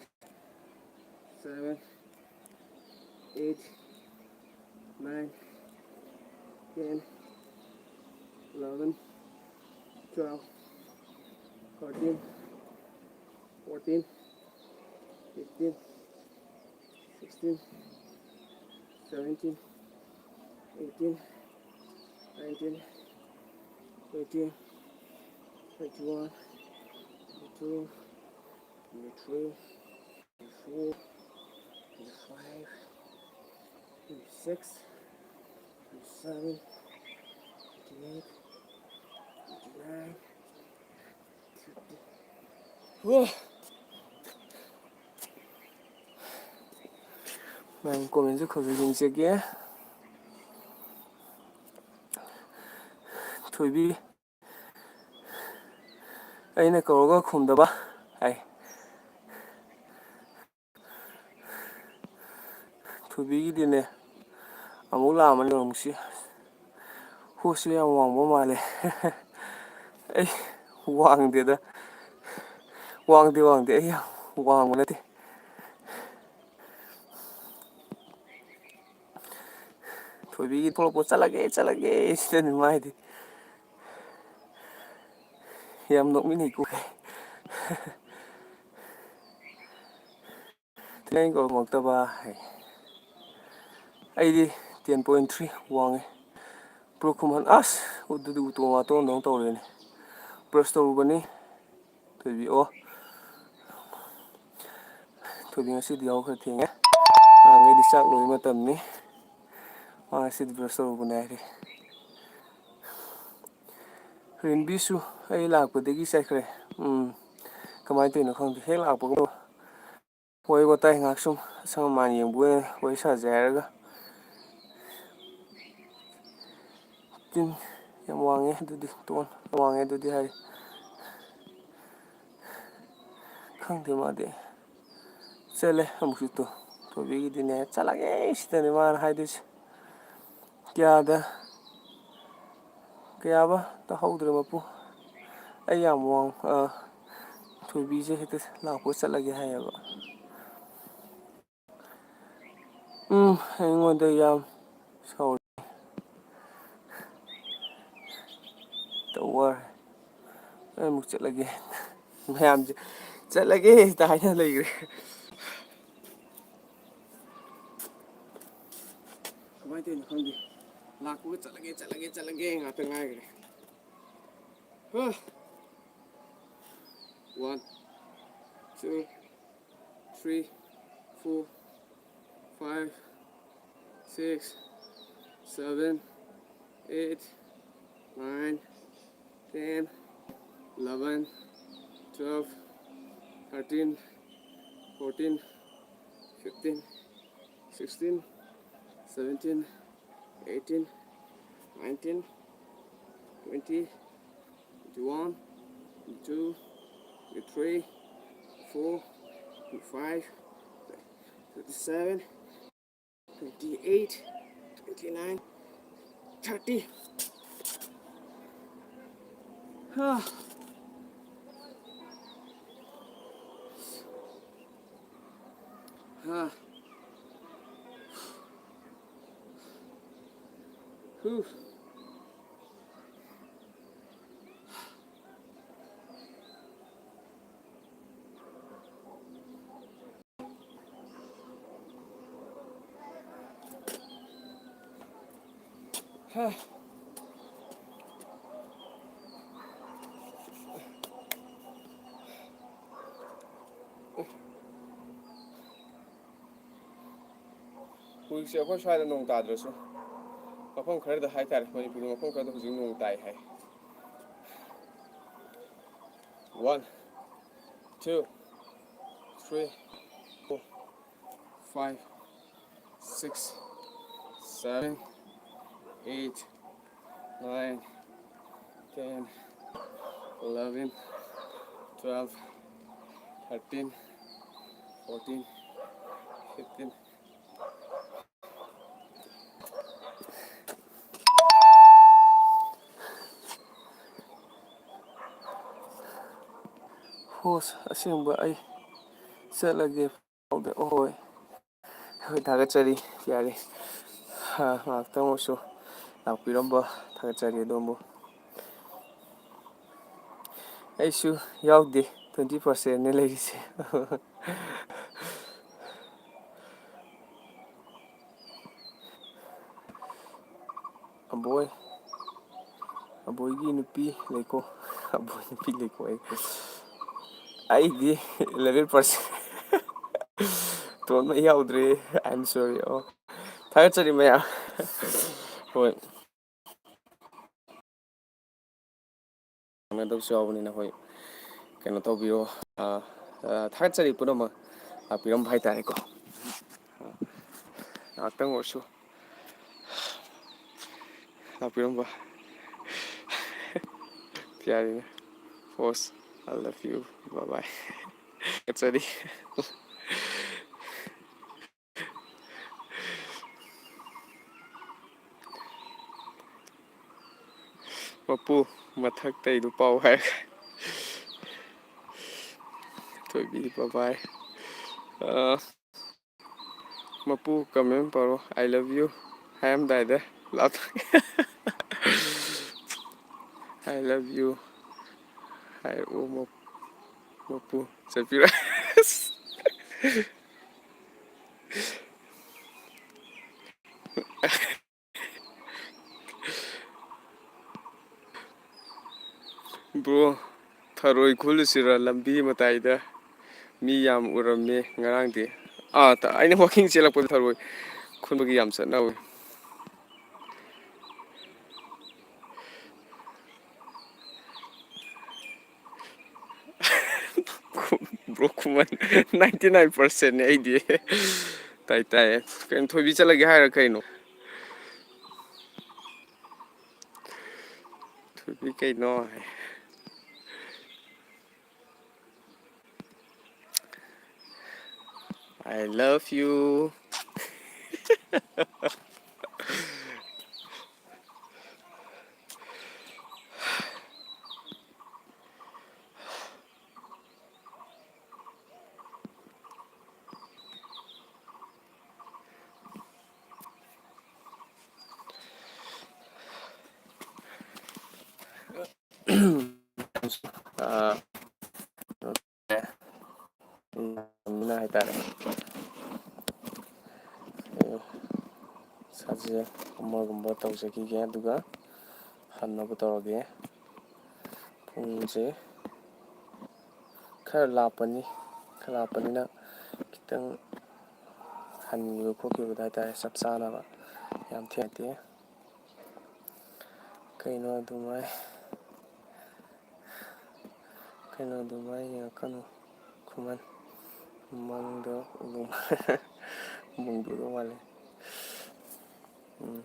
seven, eight, nine, ten, eleven, twelve, thirteen, fourteen, fifteen, sixteen, seventeen, eighteen, nineteen, twenty, twenty-one, twenty-two, twenty-three, Four, five, six, seven, eight, nine, thirty. ꯃꯌꯥꯝ comment ꯁꯨ ꯈꯔ ꯈꯔ ꯌꯦꯡꯖꯒꯦ꯫ ꯊꯣꯏꯕꯤ, ꯑꯩꯅ ꯀꯧꯔꯒ ꯈꯨꯝꯗꯕ ꯍꯥꯏ꯫ ꯊꯣꯏꯕꯤꯒꯤꯗꯤꯅꯦ, ꯑꯃꯨꯛ ꯂꯥꯛꯑꯝꯃꯅꯤ ꯑꯃꯨꯛꯁꯤ꯫ ꯍꯨꯁꯨ ꯌꯥꯝ ꯋꯥꯡꯕ ꯃꯥꯜꯂꯦ꯫ ꯑꯩ ꯋꯥꯡꯗꯦꯗ꯫ ꯋꯥꯡꯗꯦ, ꯋꯥꯡꯗꯦ꯫ ꯑꯩ ꯌꯥꯝ ꯋꯥꯡꯕ ꯅꯠꯇꯦ꯫ ꯊꯣꯏꯕꯤꯒꯤ ꯊꯣꯛꯂꯛꯄ "ꯆꯠꯂꯒꯦ, ꯆꯠꯂꯒꯦ" ꯁꯤꯗꯅꯤ ꯃꯥꯏꯗꯤ꯫ ꯌꯥꯝ ꯅꯣꯛꯅꯤꯡꯉꯤꯀꯣ꯫ ꯊꯤꯅ ꯀꯧꯔꯝꯃꯛꯇꯕ ꯍꯥꯏ꯫ ꯑꯩꯗꯤ ten point three ꯋꯥꯡꯉꯦ꯫ ꯄ꯭ꯔꯣ ꯈꯨꯃꯟ, ꯑꯁ! ꯑꯗꯨꯗꯤ ꯎꯇꯣꯝ ꯋꯥꯇꯣꯝꯗꯧꯅ ꯇꯧꯔꯦꯅꯦ꯫ Brush ꯇꯧꯔꯨꯕꯅꯤ꯫ ꯊꯣꯏꯕꯤ, ꯑꯣ꯫ ꯊꯣꯏꯕꯤ ꯉꯁꯤꯗꯤ ꯌꯥꯍꯧ ꯈꯔ ꯊꯦꯡꯉꯦ꯫ ꯅꯍꯥꯟꯈꯩꯗꯤ ꯆꯥꯛ ꯂꯣꯏꯕ ꯃꯇꯝꯅꯤ꯫ ꯃꯥ ꯉꯁꯤꯗꯤ brush ꯇꯧꯔꯨꯕꯅꯦ ꯍꯥꯏꯔꯦ꯫ ꯔꯦꯟꯕꯤꯁꯨ ꯑꯩ ꯂꯥꯛꯄꯗꯒꯤ ꯆꯠꯈ꯭ꯔꯦ꯫ ꯎꯝ, ꯀꯃꯥꯏꯅ ꯇꯧꯔꯤꯅꯣ ꯈꯪꯗꯦ꯫ ꯍꯦꯛ ꯂꯥꯛꯄꯒ ꯋꯥꯔꯤ ꯋꯥꯇꯥꯏ ꯉꯥꯏꯍꯥꯛ ꯁꯨꯝ ꯑꯁꯪ ꯑꯃꯥꯟ ꯌꯦꯡꯕ ꯑꯣꯏꯅ ꯋꯥꯔꯤ ꯁꯥꯖꯩ ꯍꯥꯏꯔꯒ, ꯇꯤꯟ ꯌꯥꯝ ꯋꯥꯡꯉꯦ ꯑꯗꯨꯗꯤ, ꯇꯣꯟ ꯌꯥꯝ ꯋꯥꯡꯉꯦ ꯑꯗꯨꯗꯤ ꯍꯥꯏꯔꯤ꯫ ꯈꯪꯗꯦ ꯃꯥꯗꯤ꯫ ꯆꯠꯂꯦ ꯑꯃꯨꯛꯁꯨ ꯇꯨ꯫ ꯊꯣꯏꯕꯤꯒꯤꯗꯤꯅꯦ, "ꯆꯠꯂꯒꯦ" ꯁꯤꯗꯅꯦ ꯃꯥꯅ ꯍꯥꯏꯗꯣꯏꯁꯦ꯫ ꯀꯌꯥꯗ, ꯀꯌꯥꯕ ꯇꯥꯍꯧꯗ꯭ꯔꯦ ꯃꯄꯨ꯫ ꯑꯩ ꯌꯥꯝ ꯋꯥꯡ-, ꯑ, ꯊꯣꯏꯕꯤꯁꯦ ꯍꯦꯛꯇ ꯂꯥꯛꯄ ꯆꯠꯂꯒꯦ ꯍꯥꯏꯌꯦꯕ꯫ ꯎꯝ, ꯑꯩꯉꯣꯟꯗ ꯌꯥꯝ ꯁꯥꯎꯔꯤ꯫ ꯇꯧꯋꯥꯔꯦ꯫ ꯑꯩ ꯑꯃꯨꯛ ꯆꯠꯂꯒꯦ꯫ ꯃꯌꯥꯝꯁꯦ "ꯆꯠꯂꯒꯦ" ꯍꯦꯛꯇ ꯍꯥꯏꯅ ꯂꯩꯈ꯭ꯔꯦ꯫ ꯀꯃꯥꯏꯅ ꯇꯧꯔꯤꯅꯣ ꯈꯪꯗꯦ꯫ ꯂꯥꯛꯄꯒ "ꯆꯠꯂꯒꯦ, ꯆꯠꯂꯒꯦ, ꯆꯠꯂꯒꯦ" ꯉꯥꯛꯇ ꯉꯥꯏꯈ꯭ꯔꯦ꯫ ꯍꯥ꯫ One, two, three, four, five, six, seven, eight, nine, ten, eleven, twelve, thirteen, fourteen, fifteen, sixteen, seventeen, eighteen, nineteen, twenty, twenty-one, twenty-two, twenty-three, twenty-four, twenty-five, twenty-seven, twenty-eight, twenty-nine, thirty. Ah. Ah. Whew. ꯍꯧꯖꯤꯛꯁꯦ ꯑꯩꯈꯣꯏ ꯁ꯭ꯋꯥꯏꯗ ꯅꯣꯡ ꯇꯥꯗ꯭ꯔꯁꯨ, ꯃꯐꯝ ꯈꯔꯗ ꯍꯥꯏꯇꯥꯔꯦ, ꯃꯅꯤꯄꯨꯔꯒꯤ ꯃꯐꯝ ꯈꯔꯗ ꯍꯧꯖꯤꯛ ꯅꯣꯡ ꯇꯥꯏ ꯍꯥꯏ꯫ One, two, three, four, five, six, seven, eight, nine, ten, eleven, twelve, thirteen, fourteen, fifteen. Host, ꯑꯁꯦꯡꯕ ꯑꯩ ꯆꯠꯂꯒꯦ꯫ ꯑꯣꯍꯣꯏ, ꯍꯣꯏ, ꯊꯥꯒꯠꯆꯔꯤ꯫ ꯌꯥꯔꯦ, ꯉꯥꯏꯍꯥꯛꯇꯪ ꯑꯣꯏꯁꯨ ꯂꯥꯛꯄꯤꯔꯝꯕ ꯊꯥꯒꯠꯆꯔꯤ ꯑꯗꯣꯝꯕꯨ꯫ ꯑꯩꯁꯨ ꯌꯥꯎꯗꯦ, twenty percentꯅꯦ ꯂꯩꯔꯤꯁꯦ꯫ ꯑꯕꯣꯏ, ꯑꯕꯣꯏꯒꯤ ꯅꯨꯄꯤ ꯂꯩꯀꯣ꯫ ꯑꯕꯣꯏ ꯅꯨꯄꯤ ꯂꯩꯀꯣ꯫ ꯑꯩ, ꯑꯩꯗꯤ eleven percent꯫ ꯇꯣꯟꯕ ꯌꯥꯎꯗ꯭ꯔꯦ꯫ I am sorry꯫ ꯑꯣ, ꯊꯥꯒꯠꯆꯔꯤ ꯃꯌꯥꯝ꯫ ꯍꯣꯏ꯫ ꯈꯪꯅꯗꯕꯁꯨ ꯌꯥꯎꯕꯅꯤꯅ ꯍꯣꯏ, ꯀꯩꯅꯣ ꯇꯧꯕꯤꯌꯣ꯫ ꯑ, ꯑ, ꯊꯥꯒꯠꯆꯔꯤ ꯄꯨꯝꯅꯃꯛ ꯂꯥꯛꯄꯤꯔꯝꯕ ꯍꯥꯏꯇꯥꯔꯦꯀꯣ꯫ ꯉꯥꯏꯍꯥꯛꯇꯪ ꯑꯣꯏꯔꯁꯨ ꯂꯥꯛꯄꯤꯔꯝꯕ꯫ ꯄꯤꯌꯥꯔꯤꯅ post, "I love you, bye bye"꯫ ꯊꯥꯒꯠꯆꯔꯤ꯫ ꯃꯄꯨ, ꯃꯊꯛꯇꯩꯗꯨ ꯄꯥꯎ ꯍꯥꯏꯔꯒ꯫ ꯊꯣꯏꯕꯤ, bye bye꯫ ꯑ, ꯃꯄꯨ, comment ꯄꯥꯔꯣ, "I love you" ꯍꯥꯏꯔꯝꯗꯥꯏꯗ ꯂꯥꯞꯊꯣꯛ-, "I love you" ꯍꯥꯏꯔꯛꯑꯣ, ꯃ-, ꯃꯄꯨ꯫ ꯆꯠꯄꯤꯔꯣ꯫ Bro, ꯊꯔꯣꯏ ꯈꯨꯜꯂꯨꯁꯤꯔ ꯂꯝꯕꯤ ꯃꯇꯥꯏꯗ? ꯃꯤ ꯌꯥꯝ ꯎꯔꯝꯃꯦ ꯉꯔꯥꯡꯗꯤ꯫ ꯑꯥ, ꯇ-, ꯑꯩꯅ walking ꯆꯦꯜꯂꯛꯄꯗ ꯊꯔꯣꯏ ꯈꯨꯟꯕꯒꯤ ꯌꯥꯝ ꯆꯠꯅꯍꯧꯋꯤ꯫ Bro, ꯈꯨꯃꯟ ninety nine percent ꯅꯦ ꯑꯩꯗꯤ꯫ ꯇꯥꯏ, ꯇꯥꯏ꯫ ꯀꯩꯅꯣ, ꯊꯣꯏꯕꯤ ꯆꯠꯂꯒꯦ ꯍꯥꯏꯔ ꯀꯩꯅꯣ? ꯊꯣꯏꯕꯤ ꯀꯩꯅꯣ? I love you꯫ ꯑꯥ, ꯎꯝ, ꯍꯥꯏꯇꯥꯔꯦ꯫ ꯑꯩ ꯏꯁꯥꯁꯦ ꯑꯃꯒꯨꯝꯕ ꯇꯧꯖꯈꯤꯒꯦ, ꯑꯗꯨꯒ ꯍꯟꯅꯕ ꯇꯧꯔꯒꯦ꯫ ꯄꯨꯡꯁꯦ ꯈꯔ ꯂꯥꯞꯄꯅꯤ, ꯈꯔ ꯂꯥꯞꯄꯅꯤꯅ ꯈꯤꯇꯪ ꯍꯟꯈꯤꯕ ꯈꯣꯠꯈꯤꯕꯗ ꯍꯥꯏꯇꯥꯔꯦ, ꯆꯞ ꯆꯥꯅꯕ꯫ ꯌꯥꯝ ꯊꯤ ꯅꯨꯡꯉꯥꯏꯇꯦ꯫ ꯀꯩꯅꯣ ꯑꯗꯨꯃꯥꯏ-, ꯀꯩꯅꯣ ꯑꯗꯨꯃꯥꯏꯅ ꯌꯦꯡꯉꯛꯀꯅꯨ꯫ ꯈꯨꯃꯟ, ꯃꯪꯗꯣ ꯎꯗꯧ-, ꯃꯪꯗꯨꯗꯧ ꯃꯥꯜꯂꯦ꯫ ꯎꯝ꯫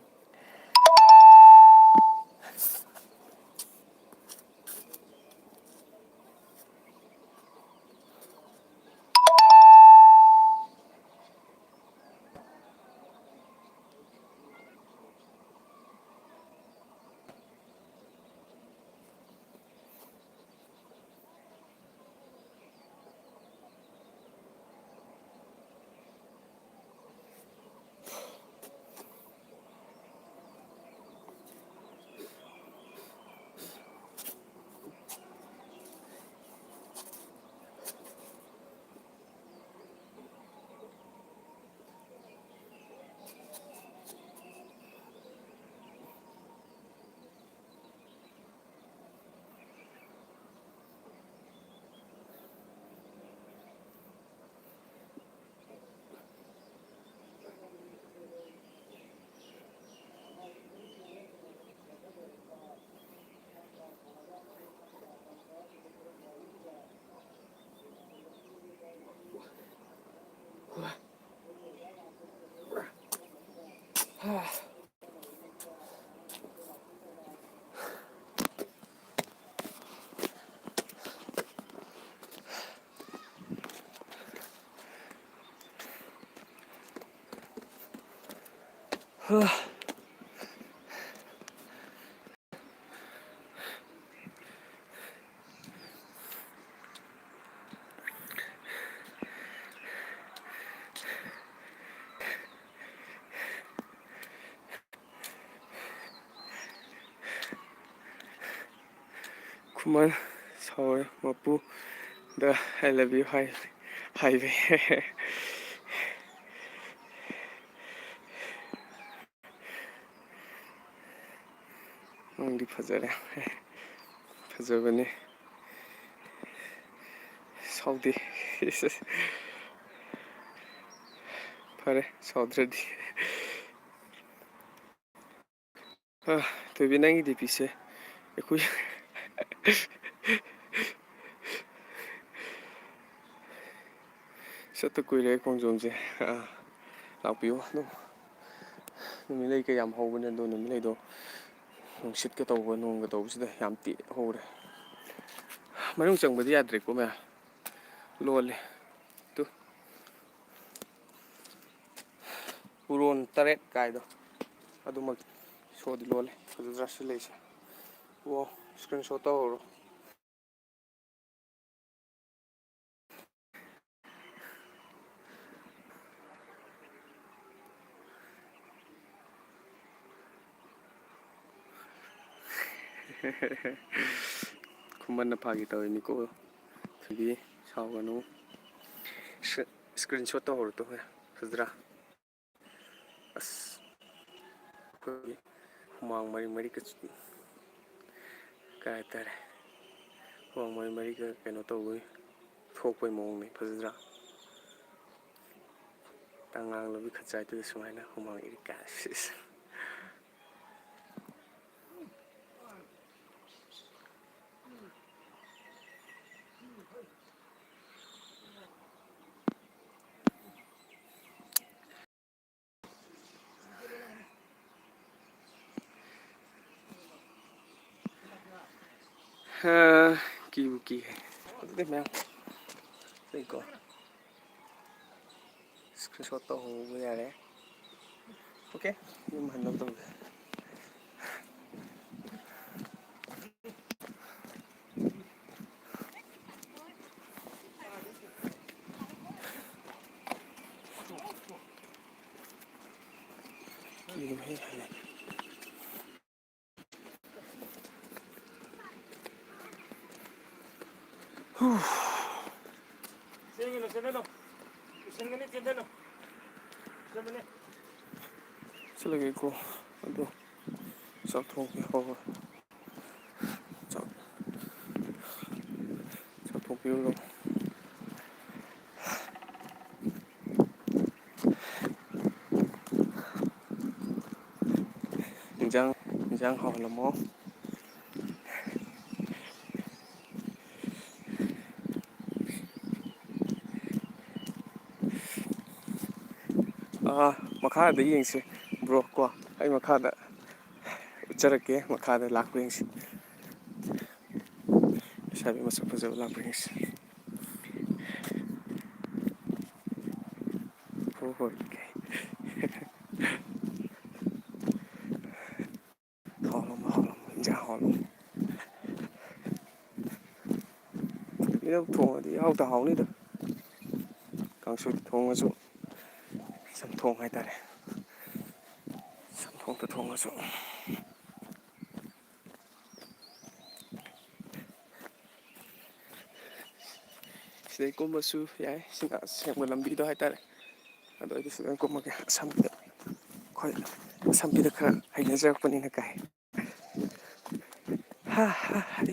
ꯈꯨꯃꯟ ꯁꯥꯎꯔꯦ, ꯃꯄꯨꯗ "I love you" ꯍꯥꯏ, ꯍꯥꯏꯕ꯫ ꯅꯪꯗꯤ ꯐꯖꯔꯦ꯫ ꯐꯖꯕꯅꯤ꯫ ꯁꯥꯎꯗꯦ꯫ ꯐꯔꯦ, ꯁꯥꯎꯗ꯭ꯔꯗꯤ꯫ ꯑ, ꯊꯣꯏꯕꯤ, ꯅꯪꯒꯤ ꯗꯤ ꯄꯤꯁꯦ ꯑꯩꯈꯣꯏ ꯆꯠꯇ ꯀꯨꯏꯔꯦ ꯈꯣꯡꯖꯣꯝꯁꯦ꯫ ꯑ, ꯂꯥꯛꯄꯤꯌꯨ꯫ ꯑꯗꯨꯝ ꯅꯨꯃꯤꯠꯂꯩ ꯀꯌꯥꯝ ꯍꯧꯕꯅꯦ ꯑꯗꯣ, ꯅꯨꯃꯤꯠꯂꯩꯗꯣ ꯅꯨꯡꯁꯤꯠꯀ ꯇꯧꯕ, ꯅꯣꯡꯒ ꯇꯧꯕꯁꯤꯗ ꯌꯥꯝ ꯇꯦꯛ ꯍꯧꯔꯦ꯫ ꯃꯅꯨꯡ ꯆꯪꯕꯗꯤ ꯌꯥꯗ꯭ꯔꯦꯀꯣ ꯃꯌꯥꯝ, ꯂꯣꯜꯂꯦ꯫ ꯇꯨ꯫ ꯎꯔꯣꯟ ꯇꯔꯦꯠ ꯀꯥꯏꯗꯣ ꯑꯗꯨꯃꯛ ꯁꯣꯗꯤ ꯂꯣꯜꯂꯦ꯫ ꯐꯖꯗ꯭ꯔꯥ ꯁꯤ ꯂꯩꯁꯦ? ꯑꯣ, screenshot ꯇꯧꯍꯧꯔꯣ꯫ ꯈꯨꯃꯟꯅ ꯐꯥꯒꯤ ꯇꯧꯔꯤꯅꯤꯀꯣ꯫ ꯊꯣꯏꯕꯤ, ꯁꯥꯎꯒꯅꯨ꯫ ꯁ-, screenshot ꯇꯧꯍꯧꯔꯣ ꯇꯨ꯫ ꯐꯖꯗ꯭ꯔꯥ? ꯑꯁ, ꯑꯩꯈꯣꯏꯒꯤ ꯍꯨꯃꯥꯡ ꯃꯔꯤ ꯃꯔꯤꯒ ꯆꯨ-, ꯀꯩ ꯍꯥꯏꯇꯥꯔꯦ, ꯍꯨꯃꯥꯡ ꯃꯔꯤ ꯃꯔꯤꯒ ꯀꯩꯅꯣ ꯇꯧꯕꯒꯤ ꯊꯣꯛꯄꯩ ꯃꯑꯣꯡꯅꯤ꯫ ꯐꯖꯗ꯭ꯔꯥ? ꯇꯉꯥꯡ ꯂꯝꯕꯤ ꯈꯖꯥꯏꯗꯨꯗ ꯁꯨꯃꯥꯏꯅ ꯍꯨꯃꯥꯡ ꯏꯔꯤꯛ ꯀꯥꯏ꯫ ꯍꯥ, ꯀꯤꯕꯨ ꯀꯤꯍꯦ꯫ ꯑꯗꯨꯗꯤ ꯃꯌꯥꯝ ꯂꯩꯀꯣ꯫ Screenshot ꯇꯧꯍꯧꯕ ꯌꯥꯔꯦ꯫ Okay, ꯌꯨꯝ ꯍꯟꯅꯕ ꯇꯧꯒꯦ꯫ ꯆꯠꯂꯒꯦꯀꯣ꯫ ꯑꯗꯣ ꯆꯥꯛ ꯊꯣꯡꯒꯦ ꯍꯧꯔꯣ꯫ ꯆꯥꯛ, ꯆꯥꯛ ꯊꯣꯡꯕꯤꯔꯨꯔꯣ꯫ ꯏꯟꯖꯥꯡ, ꯏꯟꯖꯥꯡ ꯍꯥꯎꯍꯜꯂꯝꯃꯣ꯫ ꯑꯥ, ꯃꯈꯥꯗ ꯌꯦꯡꯁꯦ, ꯕ꯭ꯔꯣ, ꯀꯣ꯫ ꯑꯩ ꯃꯈꯥꯗ ꯎꯠꯆꯔꯛꯀꯦ, ꯃꯈꯥꯗ ꯂꯥꯛꯄ ꯌꯦꯡꯁꯤ꯫ ꯂꯩꯁꯥꯕꯤ ꯃꯁꯛ ꯐꯖꯕ ꯂꯥꯛꯄ ꯌꯦꯡꯁꯤ꯫ ꯍꯣꯏ, ꯍꯣꯏ꯫ ꯍꯥꯎꯔꯝꯃꯣ, ꯍꯥꯎꯔꯝꯃꯣ, ꯏꯟꯖꯥꯡ ꯍꯥꯎꯔꯝꯃꯣ꯫ ꯏꯅꯧ ꯊꯣꯡꯉꯗꯤ ꯏꯍꯥꯎꯇ ꯍꯥꯎꯅꯤꯗ꯫ ꯀꯥꯡꯁꯣꯏ ꯊꯣꯡꯉꯁꯨ, ꯆꯝꯊꯣꯡ ꯍꯥꯏꯇꯥꯔꯦ꯫ ꯆꯝꯊꯣꯡꯇ ꯊꯣꯡꯉꯁꯨ꯫ ꯁꯤꯗꯩ ꯀꯨꯝꯕꯁꯨ ꯌꯥꯏ꯫ ꯁꯤꯅ ꯑꯁꯦꯡꯕ ꯂꯝꯕꯤꯗꯣ ꯍꯥꯏꯇꯥꯔꯦ꯫ ꯑꯗꯣ ꯑꯩꯗꯤ ꯁꯤꯗ ꯑꯣꯏꯅ ꯀꯨꯝꯃꯒꯦ꯫ ꯑꯁꯝꯕꯤꯗ, ꯑꯩꯈꯣꯏ ꯑꯁꯝꯕꯤꯗ ꯈꯔ ꯍꯩꯅꯖꯔꯛꯄꯅꯤꯅ ꯀꯥꯏ꯫ ꯍꯥ, ꯍꯥ, ꯍꯥ꯫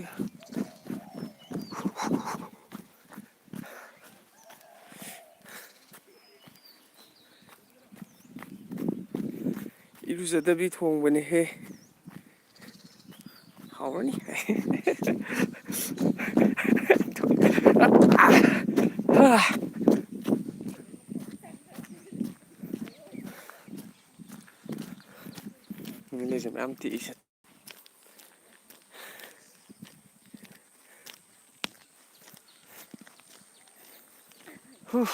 ꯏꯔꯨꯖꯗꯕꯤ ꯊꯣꯡꯕꯅꯦꯍꯦ꯫ ꯍꯥꯎꯔꯅꯤ꯫ ꯃꯤꯂꯩꯁꯦ ꯃꯌꯥꯝ ꯇꯦꯛꯏꯁꯦ꯫ ꯍꯨ꯫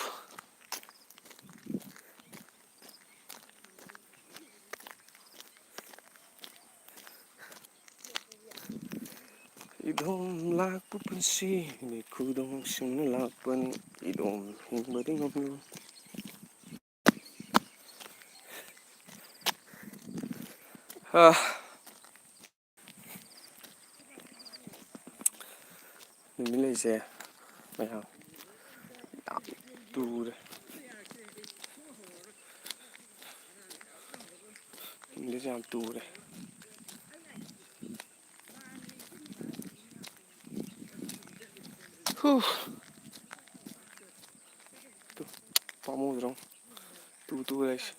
ꯏꯗꯣꯝ ꯂꯥꯛꯄ ꯄꯨꯟꯁꯤꯅꯤ, ꯈꯨꯗꯣꯡꯁꯤꯡꯅ ꯂꯥꯛꯄꯅꯤ, ꯏꯗꯣꯝ ꯍꯤꯡꯕꯗꯤ ꯉꯝꯂꯣꯏ꯫ ꯍꯥ꯫ ꯅꯨꯃꯤꯠꯂꯩꯁꯦ ꯃꯌꯥꯝ ꯌꯥꯝ ꯇꯨꯔꯦ꯫ ꯅꯨꯃꯤꯠꯂꯩꯁꯦ ꯌꯥꯝ ꯇꯨꯔꯦ꯫ ꯍꯨ꯫ ꯇꯨ, ꯄꯥꯝꯃꯨꯗ꯭ꯔꯣ? ꯇꯨ, ꯇꯨ ꯂꯩꯁꯦ꯫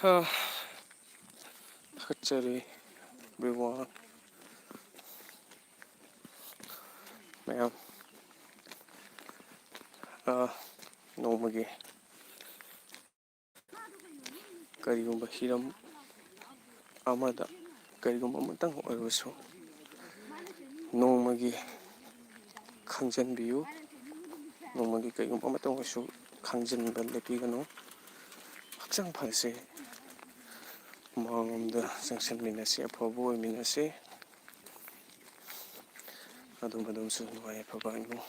ꯑ, ꯊꯥꯒꯠꯆꯔꯤ everyone꯫ ꯃꯌꯥꯝ, ꯑ, ꯅꯣꯡꯃꯒꯤ ꯀꯔꯤꯒꯨꯝꯕ ꯍꯤꯔꯝ ꯑꯃꯗ, ꯀꯔꯤꯒꯨꯝꯕ ꯑꯃꯇꯪ ꯑꯣꯏꯔꯕꯁꯨ, ꯅꯣꯡꯃꯒꯤ ꯈꯪꯖꯤꯟꯕꯤꯌꯨ꯫ ꯅꯣꯡꯃꯒꯤ ꯀꯔꯤꯒꯨꯝꯕ ꯑꯃꯇꯪ ꯑꯣꯏꯔꯁꯨ ꯈꯪꯖꯤꯟꯕ ꯂꯦꯞꯄꯤꯒꯅꯨ꯫ ꯍꯛꯆꯥꯡ ꯐꯔꯁꯦ, ꯃꯥꯡꯂꯣꯝꯗ ꯆꯪꯁꯤꯟꯃꯤꯟꯅꯁꯦ, ꯑꯐꯕ ꯑꯣꯏꯃꯤꯟꯅꯁꯦ꯫ ꯑꯗꯨꯝ ꯑꯗꯨꯝꯁꯨ ꯅꯨꯡꯉꯥꯏ ꯑꯐꯕ ꯏꯃꯨꯡ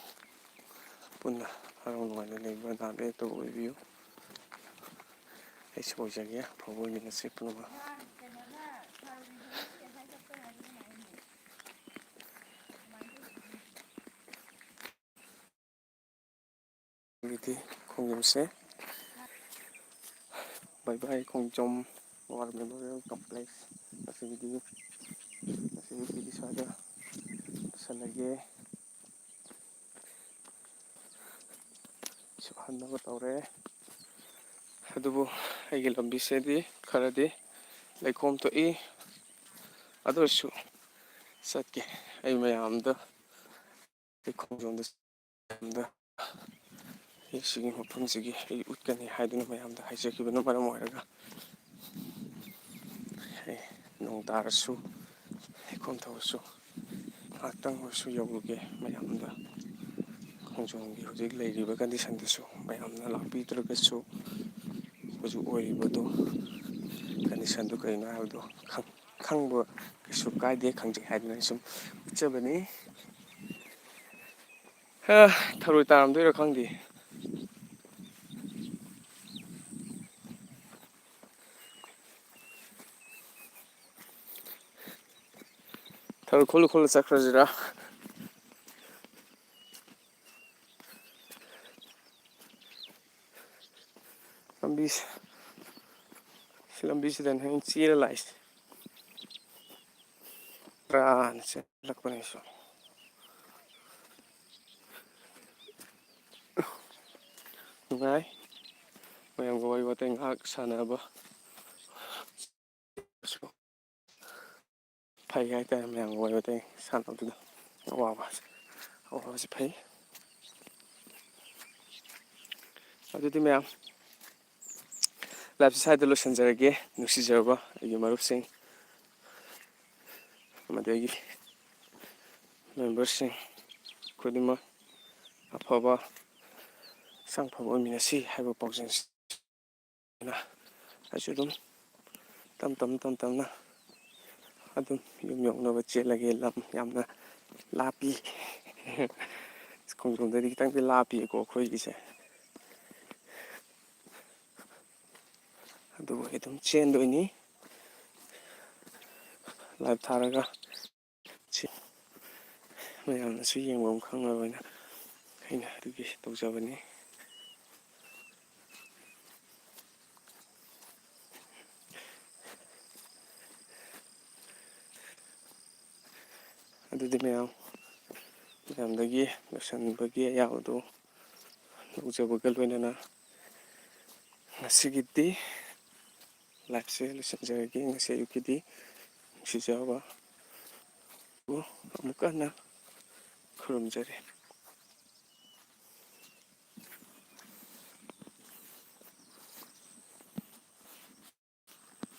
ꯄꯨꯟꯅ ꯍꯔꯥꯎ ꯅꯨꯡꯉꯥꯏꯅ ꯂꯩꯕ ꯅꯥꯕ ꯌꯦꯛꯇꯕ ꯑꯣꯏꯕꯤꯌꯨ꯫ ꯑꯩꯁꯨ ꯑꯣꯏꯖꯒꯦ, ꯑꯐꯕ ꯑꯣꯏꯃꯤꯟꯅꯁꯤ ꯄꯨꯝꯅꯃꯛ꯫ ꯍꯧꯖꯤꯛꯇꯤ ꯈꯣꯡꯖꯣꯝꯁꯦ, ꯕꯥꯏ ꯕꯥꯏ ꯈꯣꯡꯖꯣꯝ ꯋꯥꯔ ꯃꯦꯃꯣꯔꯤꯌꯦꯜ ꯀꯝꯄ꯭ꯂꯦꯛꯁ꯫ ꯉꯁꯤꯒꯤꯗꯤ, ꯉꯁꯤꯒꯤꯗꯤ ꯁ꯭ꯋꯥꯏꯗ ꯂꯣꯏꯁꯤꯜꯂꯒꯦ꯫ ꯁꯨ ꯍꯟꯅꯕ ꯇꯧꯔꯦ꯫ ꯑꯗꯨꯕꯨ ꯑꯩꯒꯤ ꯂꯝꯕꯤꯁꯤꯗꯤ ꯈꯔꯗꯤ ꯂꯩꯈꯣꯝ ꯊꯣꯛꯏ꯫ ꯑꯗꯨ ꯑꯣꯏꯔꯁꯨ ꯆꯠꯀꯦ꯫ ꯑꯩ ꯃꯌꯥꯝꯗ, ꯑꯩ ꯈꯣꯡꯖꯣꯝꯗ, ꯃꯌꯥꯝꯗ ꯑꯩ ꯁꯤꯒꯤ ꯃꯐꯝꯁꯤꯒꯤ ꯑꯩ ꯎꯠꯀꯅꯤ ꯍꯥꯏꯗꯨꯅ ꯃꯌꯥꯝꯗ ꯍꯥꯏꯖꯈꯤꯕꯅ ꯃꯔꯝ ꯑꯣꯏꯔꯒ, ꯑꯩ ꯅꯣꯡ ꯇꯥꯔꯁꯨ, ꯂꯩꯈꯣꯝ ꯊꯣꯛꯑꯁꯨ, ꯉꯥꯏꯍꯥꯛꯇꯪ ꯑꯣꯏꯔꯁꯨ ꯌꯧꯔꯨꯒꯦ ꯃꯌꯥꯝꯗ꯫ ꯈꯣꯡꯖꯣꯝꯒꯤ ꯍꯧꯖꯤꯛ ꯂꯩꯔꯤꯕ ꯀꯟꯗꯤꯁꯟꯗꯨꯁꯨ ꯃꯌꯥꯝꯅ ꯂꯥꯛꯄꯤꯗ꯭ꯔꯒꯁꯨ, ꯍꯧꯖꯤꯛ ꯑꯣꯏꯔꯤꯕꯗꯨ, ꯀꯟꯗꯤꯁꯟꯗꯨ ꯀꯔꯤꯅꯣ ꯍꯥꯏꯕꯗꯨ ꯈꯪ-, ꯈꯪꯕ ꯀꯩꯁꯨ ꯀꯥꯏꯗꯦ, ꯈꯪꯖꯩ ꯍꯥꯏꯗꯨꯅ ꯑꯩ ꯁꯨꯝ ꯎꯠꯆꯕꯅꯤ꯫ ꯍꯥ, ꯊꯔꯣꯏ ꯇꯥꯔꯝꯗꯣꯏꯔꯥ ꯈꯪꯗꯦ꯫ ꯊꯔꯣꯏ ꯈꯨꯜꯂ ꯈꯨꯜꯂ ꯆꯠꯈ꯭ꯔꯁꯤꯔꯥ? ꯂꯝꯕꯤꯁꯦ, ꯁꯤ ꯂꯝꯕꯤꯁꯤꯗꯅꯦ ꯑꯩꯅ ꯆꯦꯜꯂ ꯂꯥꯛꯏꯁꯦ꯫ ꯇꯔꯥꯅ ꯆꯦꯜꯂꯛꯄꯅꯦ ꯑꯩꯁꯨ꯫ ꯅꯨꯡꯉꯥꯏ꯫ ꯃꯌꯥꯝꯒ ꯋꯥꯔꯤ ꯋꯥꯇꯥꯏ ꯉꯥꯏꯍꯥꯛ ꯁꯥꯟꯅꯕ꯫ ꯐꯩ ꯍꯥꯏꯇꯥꯔꯦ, ꯃꯌꯥꯝꯒ ꯋꯥꯔꯤ ꯋꯥꯇꯥꯏ ꯁꯥꯟꯅꯕꯗꯨꯗ꯫ ꯑꯋꯥꯕ ꯑꯋꯥꯕꯁꯤ ꯐꯩ꯫ ꯑꯗꯨꯗꯤ ꯃꯌꯥꯝ, live ꯁꯦ ꯁ꯭ꯋꯥꯏꯗ ꯂꯣꯏꯁꯤꯟꯖꯔꯒꯦ꯫ ꯅꯨꯡꯁꯤꯖꯔꯕ ꯑꯩꯒꯤ ꯃꯔꯨꯞꯁꯤꯡ ꯑꯃꯗꯤ ꯑꯩꯒꯤ member ꯁꯤꯡ ꯈꯨꯗꯤꯡꯃꯛ, ꯑꯐꯕ ꯍꯛꯆꯥꯡ ꯐꯕ ꯑꯣꯏꯃꯤꯟꯅꯁꯤ ꯍꯥꯏꯕ ꯄꯥꯎꯖꯦꯜꯁꯤꯅ ꯑꯩꯁꯨ ꯑꯗꯨꯝ ꯇꯞ ꯇꯞꯅ, ꯇꯞ ꯇꯞꯅ ꯑꯗꯨꯝ ꯌꯨꯝ ꯌꯧꯅꯕ ꯆꯦꯜꯂꯒꯦ꯫ ꯂꯝ ꯌꯥꯝꯅ ꯂꯥꯞꯄꯤ꯫ ꯈꯣꯡꯖꯣꯝꯗꯒꯤ ꯈꯤꯇꯪꯗꯤ ꯂꯥꯞꯄꯤꯀꯣ ꯑꯩꯈꯣꯏꯒꯤꯁꯦ꯫ ꯑꯗꯨꯕꯨ ꯑꯩ ꯑꯗꯨꯝ ꯆꯦꯟꯗꯣꯏꯅꯤ꯫ Live ꯊꯥꯔꯒ ꯁꯤ ꯃꯌꯥꯝꯅꯁꯨ ꯌꯦꯡꯕ ꯑꯃ ꯈꯪꯅꯕ ꯑꯣꯏꯅ ꯑꯩꯅ ꯑꯗꯨꯒꯤ ꯇꯧꯖꯕꯅꯤ꯫ ꯑꯗꯨꯗꯤ ꯃꯌꯥꯝ, ꯃꯌꯥꯝꯗꯒꯤ ꯂꯣꯏꯁꯤꯟꯕꯒꯤ ꯑꯌꯥꯕꯗꯨ ꯂꯧꯖꯕꯒ ꯂꯣꯏꯅꯅ ꯉꯁꯤꯒꯤꯗꯤ live ꯁꯦ ꯂꯣꯏꯁꯤꯟꯖꯔꯒꯦ꯫ ꯉꯁꯤ ꯑꯌꯨꯛꯀꯤꯗꯤ ꯅꯨꯡꯁꯤꯖꯔꯕ ꯑꯃꯨꯛꯀ ꯍꯟꯅ ꯈꯨꯔꯨꯝꯖꯔꯤ꯫